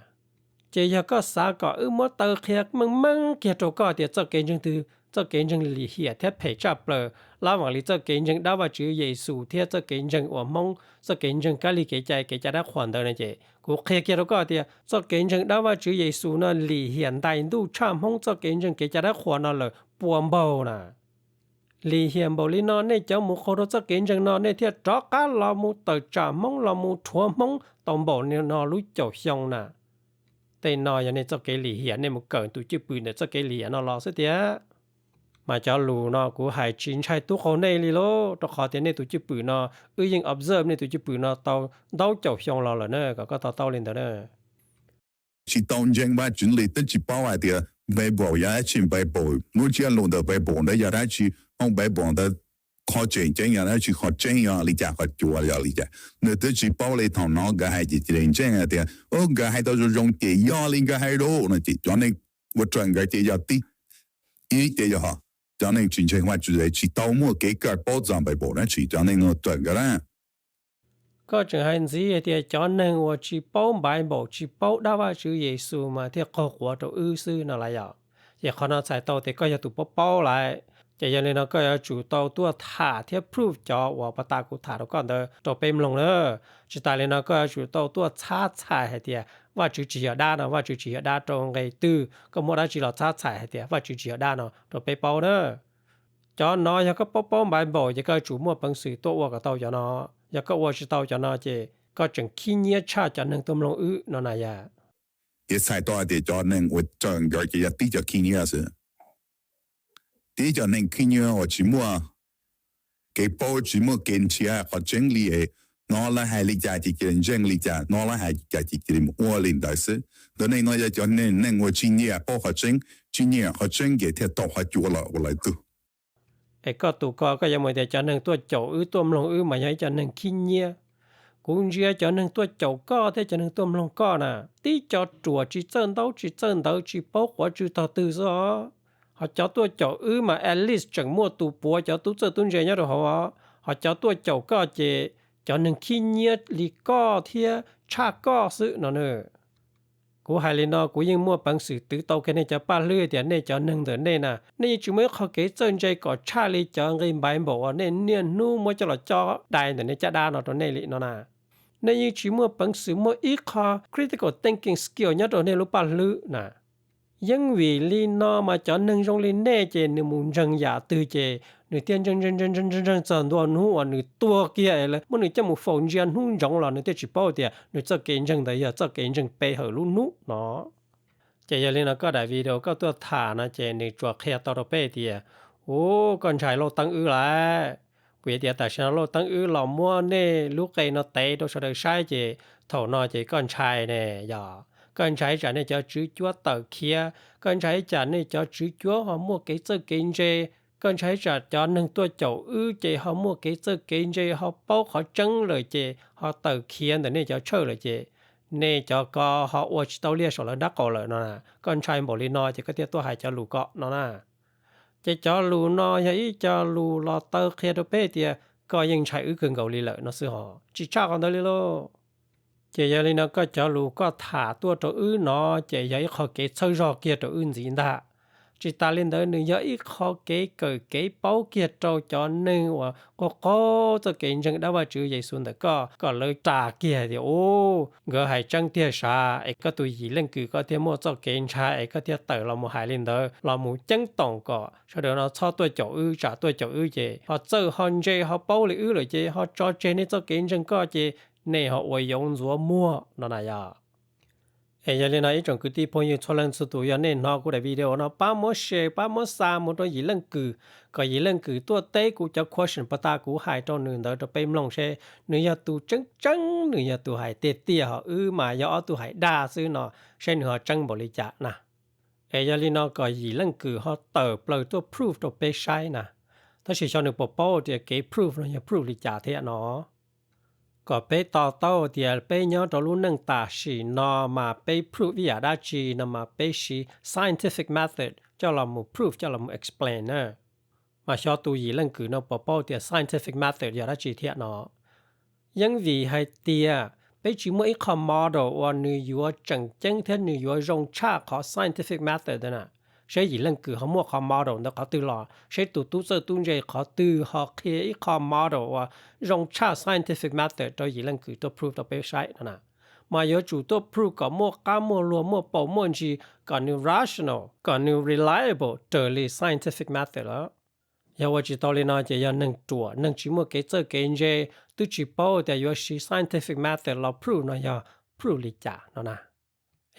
Ces yog koj xav kom wb muab taw qhia meej meej kiag rau koj tias txoj kev ntseeg twg txoj kev ntseeg lim hiam thiab phem tshaj plaws, lab vam li txoj kev ntseeg dab Vajtswv Yexus thiab txoj kev ntseeg uas Hmoob txoj kev ntseeg kab lig kev cai kev cai dab qhuas ntawd no ces kuv qhia kiag rau koj tias txoj kev ntseeg dab Vajtswv Yexus no lim hiam ntais ntuj tshaj Hmoob txoj kev ntseeg kev cai dab qhuas no lawm pua npaug na. Lim hiam npaum li no nej cov mus qaug rau txoj kev ntseeg no nej thiaj rov qab los mus tawm tsam Hmoob los mus rhuav Hmoob tau npaum no lub caum xyoo na. Tej no yog nej txoj kev lim hiam, nej mus kawm tus cwj pwm ntawm txoj kev lim hiam no los xwb tiag. Mas cov lus no kuv hais tsis ntshai tub qaug nej li lauj, rau qhov tias nej tus cwj pwm no, wb yeej observe nej tus cwj pwm no tau ntau caum xyoo los lawm na, kom koj to taub li ntawd na. Tsis tau ntseeg Vajtswv li twb tsis paub hais tias Bible yog dab tsi, Bible lub ntsiab lus ntawm Bible ntawd yog dab tsi, hauv Bible ntawd qhov tseem ceeb yog dab tsi, qhov tseeb yog li cas, qhov cuav yog li cas, nws twb tsis paub li. Thaum no nkawd hais ces cia li ntseeg hais tias, o, nkawd hais tau zoo zoo ces yog li nkawd hais lauj no ces cov neeg ua raws nkawd ces yog tib, ib ces yog cov neeg tsis ntseeg Vajtswv, tsis tau muaj kev kawm paub txog Bible dab tsi, cov neeg no raws nkawd na. Koj tseem hais ntxiv hais tias cov neeg uas tsis paub Bible tsis paub dab Vajtswv Yexus mas thiaj qaug quav rau wb xwb no las yom. Ces qhov no txhais tau tias koj yog tus paub paub lawm. Ces yog li no koj yuav tsum tau tuaj tham thiab proof cov uas pas tas kuv tham rau koj ntawd rau peb mloog na. Tsis tas li no koj yuav tsum tau tuaj txhab txhais hais tias Vajtswv tsis yog dab no, Vajtswv tsis yog dab rau nqe twg, koj muaj dab tsi los txhab txhais hais tias Vajtswv tsis yog dab no rau peb paub na. Cov no yog koj paub paub Bible ces koj yuav tsum muaj peev xwm tuaj ua kom tau cov no. Yog koj ua tsis tau cov no ces koj tseem khib nyiab tshaj cov neeg tuaj mloog wb no na yom. Yuav txhais tau hais tias cov neeg uas raws nkawd ces yog tib cov khib nyiab xwb. Tib cov neeg khib nyiab uas tsis muaj kev paub, tsis muaj kev nrhiav qhov tseeb li, hnov lawv hais li cas ces cia li ntseeg li cas, hnov lawv hais li cas ces cia li mus ua li ntawd xwb. Ntawm nej no yog cov neeg uas tsis nyiam paub qhov tseeb, tsis nyiam qhov tseeb ces thiaj tau qhov cua los ua lawv tug. Es koj tus ko koj yuav mus tias cov neeg tuaj caum wb tuaj mloog wb mas yog ib cov neeg khib nyiab. Kuv ntsia cov neeg tuaj caum koj thiab cov neeg tuaj mloog koj na, tib co ruam tsis txawj ntaub tsis txawj ntawv tsis paub quav tsw tog twg xwb os. Ho cov tuaj caum wb mas at least tseem muaj tus puav cov tub txawj tub ntse nyob rau hauv os. Ho cov tuaj caum koj ces cov neeg khib nyiab li koj thiab tshaj koj xwb no na. Kuv hais li no kuv yeej muaj peev xwm twv tau kiag nej cov paj hlwb tias nej cov neeg ntawm nej na, nej yeej tsis muaj ib qho kev txawj ntse kom tshaj li cov nqi Bible uas nej niaj hnub muab coj los cob dai ntawm nej caj dab no rau nej li no na. Nej yeej tsis muaj peev xwm muaj ib qho critical thinking skill nyob rau nej lub paj hlwb na. Yeej vim li no mas cov neeg zoo li nej ces nws mus ntseeg yam twg ces nws thiaj ntseeg ntseeg ntseeg ntseeg ntseeg txog ntua hnub uas nws tuag kiag es lawv muab nws coj mus faus ntsia hnub ntsoov los nws thiaj tsis paub tias nws txoj kev ntseeg ntawd yog txoj kev ntseeg pe hawm lub hnub no. Ces yog li no koj daim video koj tuaj tham no ces nws tsuas qhia tau rau peb tias, u, koj ntshai Lauj Teeb wb lawm. Vim tias tam sim no Lauj Teeb wb los muab nej lub qe no tev rau sawv daws saib ces thaum no ces koj ntshai ne yog. Koj ntshai tsam nej cov tswv cuab tawm khiav, koj ntshai tsam nej cov tswv cuab ho muaj kev txawj kev ntse, koj ntshai tsam cov neeg tuaj caum wb ces ho muaj kev txawj kev ntse ho paub qhov tseeb lawm ces ho tawm khiav ntawm nej cov church lawm ces nej cov ko ho ua tsis tau liaj saum lawv nrab qaum lawm no na. Koj ntshai npaum li no ces koj thiaj tuaj hais cov lus ko no na. Ces cov lus no yog ib co lus los taw qhia rau peb tias koj yeej ntshai wb kawg nkaus li lawm no xwb hos tsis tshaj qhov ntawd li lauj. Ces yog li no koj cov lus koj tham tuaj rau wb no ces yog ib qho kev txhawb zog kiag rau wb ntxiv ntag. Tsis tas li ntawd nws yog ib qho kev kawm kev paub kiag rau cov neeg uas qaug qaug txoj kev ntseeg dab Vajtswv Yexus ntawm koj kom lawv ras kiag tias, u, nkawd hais tseeb tiag sav es koj tus yim leej kws koj thiaj muaj txoj kev ntshai es koj thiaj tawm los mus hais li ntawd los mus ceeb toom kom sawv daws no txhob tuaj caum wb, tsam tuaj caum wb ces ho txawj ho ntse ho paub li wb lawm ces ho tso tseg nej txoj kev ntseeg koj ces nej ho ua yoov ntxuav muag no na yog. Es yog li no ib tsoom kwv tij phooj ywg txhua leej txhua tus yog nej hnov kuv daim video no pab muab share pab muab xa mus rau yim leej kws kom yim leej kws tuaj teb kuv cov question pas tas kuv hais rau nws ntawd rau peb mloog seb nws yog tus tseeb tseeb nws yog tus hais tiag tiag ho wb mas yog ob tug hais dag xwb no, seb nws ho tseeb npaum li cas na. Es yog li no kom yim leej kws ho tawm plaws tuaj proof rau peb saib na. Tab sis xyov nws puas paub tias kev proof no yog proof li cas thiab no. Kom peb to taub tias peb nyob rau lub neej tam sim no mas peb proof ib yam dab tsi no mas peb siv scientific method coj los mus proof coj los mus explain na. Mas xyov tus yim leej kws no puas paub tias scientific method yog dab tsi thiab no. Yeeb vim hais tias peb tsis muaj ib qho model uas nws yuav tseem ceeb thiab nws yuav zoo tshaj qhov scientific method ntawd na. Seb yim leej kws ho muaj qhov model ntawd qhov twg los, seb tus tub txawj tub ntse qhov twg ho qhia ib qho model uas zoo tshaj scientific method rau yim leej kws tuaj proof rau peb saib no na. Mas yuav tsum tuaj proof kom muaj qab muaj luag muaj paus muaj ntsis kom nws rational kom nws reliable raws li scientific method lawm. Yog ua tsis tau li no ces yog neeg ruam neeg tsis muaj kev txawj kev ntse, twb tsis paub tias yuav siv scientific method los proof no yog proof li cas no na.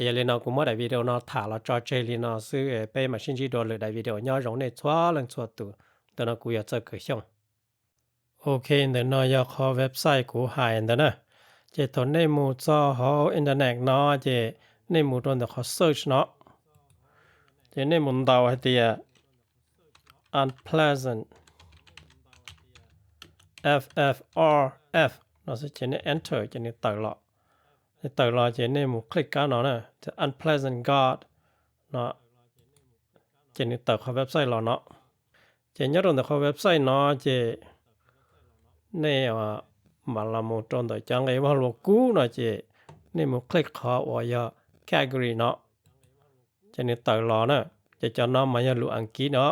Yog li no kuv muab daim video no tham los tso tseg li no xwb, peb mam sib ntsib dua lwm daim video. Nyob zoo nej txhua leej txhua tus, ntawm no kuv yog Txawj Kawm Xyooj. Ok, ntawm no yog qhov website kuv hais ntawd na. Ces thaum nej mus txog hauv internet no ces nej mus rau ntawm qhov search no, ces nej mus ntaus hais tias unpleasant, F F R F no xwb ces nej enter ces nws tawm los. Nws tawm los ces nej mus click kab no na, unpleasant God no, ces nws tawm qhov website los no. Ces nyob rau ntawm qhov website no ces nej mam los mus rau ntawm cov nqe vaj lus kub no ces nej mus click qhov uas yog category no, ces nws tawm los na. Ces cov no mas yog lus Askiv no,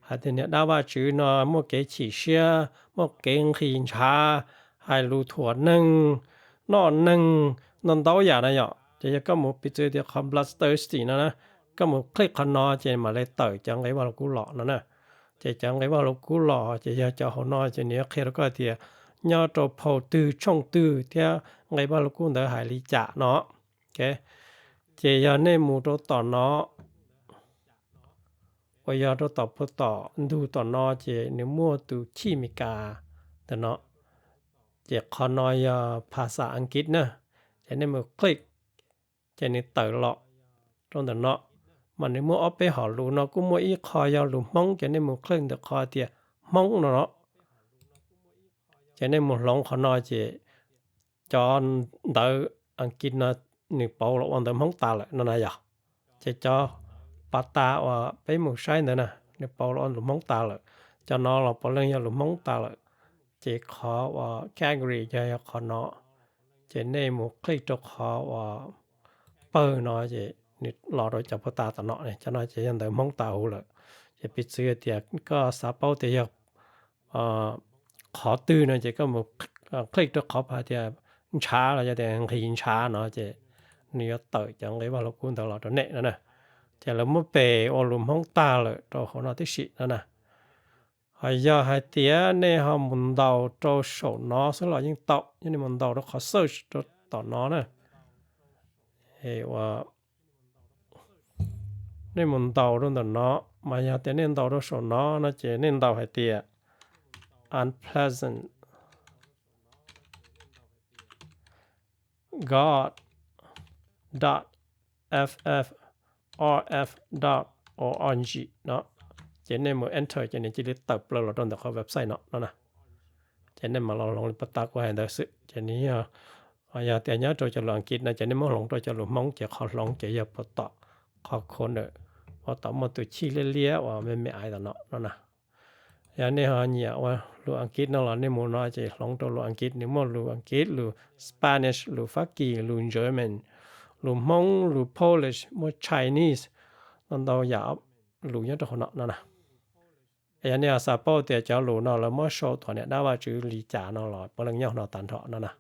hais tias niam dab Vajtswv no muaj kev chim siab, muaj kev nqhis ntshav, hais lus thuam neeg, noj neeg, ntau ntau yam na yom. Ces yog koj mus piv txwv tias qhov bloodthirsty no na, koj mus click qhov no ces mam li tawm cov nqe Vaj Lug Kub los no na. Ces cov nqe Vaj Lug Kub los ces yog cov hauv no ces nws yuav qhia rau koj tias nyob rau phau twg tshooj twg thiab nqe Vaj Lug Kub ntawd hais li cas no. Ces yog nej mus rau tom no, uas yog rau tom puag tom ntug tom no ces nws muaj tus chij Meskas ntawm no. Ces qhov no yog phas xas Askiv na, ces nej mus click ces nws tawm los rau ntawm no. Mas nws muaj ob peb hom lus no, kuj muaj ib qho yog lus Hmoob, ces nej mus click ntawm qhov tias Hmoob no no. Ces nej mus hloov qhov no ces cov ntawv Askiv no nws pauv los ua ntawv Hmoob tas lawm no na yog. Ces cov pas tas uas peb mus saib ntawd na, nws pauv los ua lus Hmoob tas lawm. Cov no los puav leej yog lus Hmoob tas lawm. Ces qhov uas category yog, yog qhov no. Ces nej mus click rau qhov uas pawg no ces nws los rau cov pas tas tom no, cov no ces yog ntawv Hmoob tas huv lawm. Ces piv txwv tias koj xav paub tias yog qhov twg no ces koj mus click rau qhov hais tias ntshav los yog tias nqhis ntshav no ces nws yuav tawm cov nqe Vaj Lug Kub ntawd los rau nej no na. Ces lawv muab pes ua lus Hmoob tag lawm rau hauv no tib si no na. Ho yog hais tias nej ho mus ntaus rau saum no xwb los yeej tau, yog nej mus ntaus rau qhov search rau tom no na. Nej mus ntaus rau ntawm no, mas yog tias nej ntaus rau saum no no ces nej ntaus hais tias unpleasant god dot f f r f dot org no, ces nej mus enter ces nws cia li tawm plaws los rau ntawm qhov website no no na. Ces nej mam los hloov li pas tas kuv hais ntawd xwb. Ces nws yog, yog tias nyob rau cov lus Askiv no ces nej muab hloov rau cov lus Hmoob ces qhov hloov ces yog puag tom qhov corner uas tom muaj tus chij liab liab uas me me aiv tom no no na. Yog nej ho nyiam ua lus Askiv no los nej mus no ces hloov rau lus Askiv, nws muaj lus Askiv, lus Spanish, lus Fab Kis, lus German, lus Hmoob, lus Polish, muaj Chinese, ntau ntau yam lus nyob rau hauv no no na. Yog nej ho xav paub tias cov lus no lawv muab sau tom niam dab Vajtswv li cas no los puav leej nyob no tag nrho no na.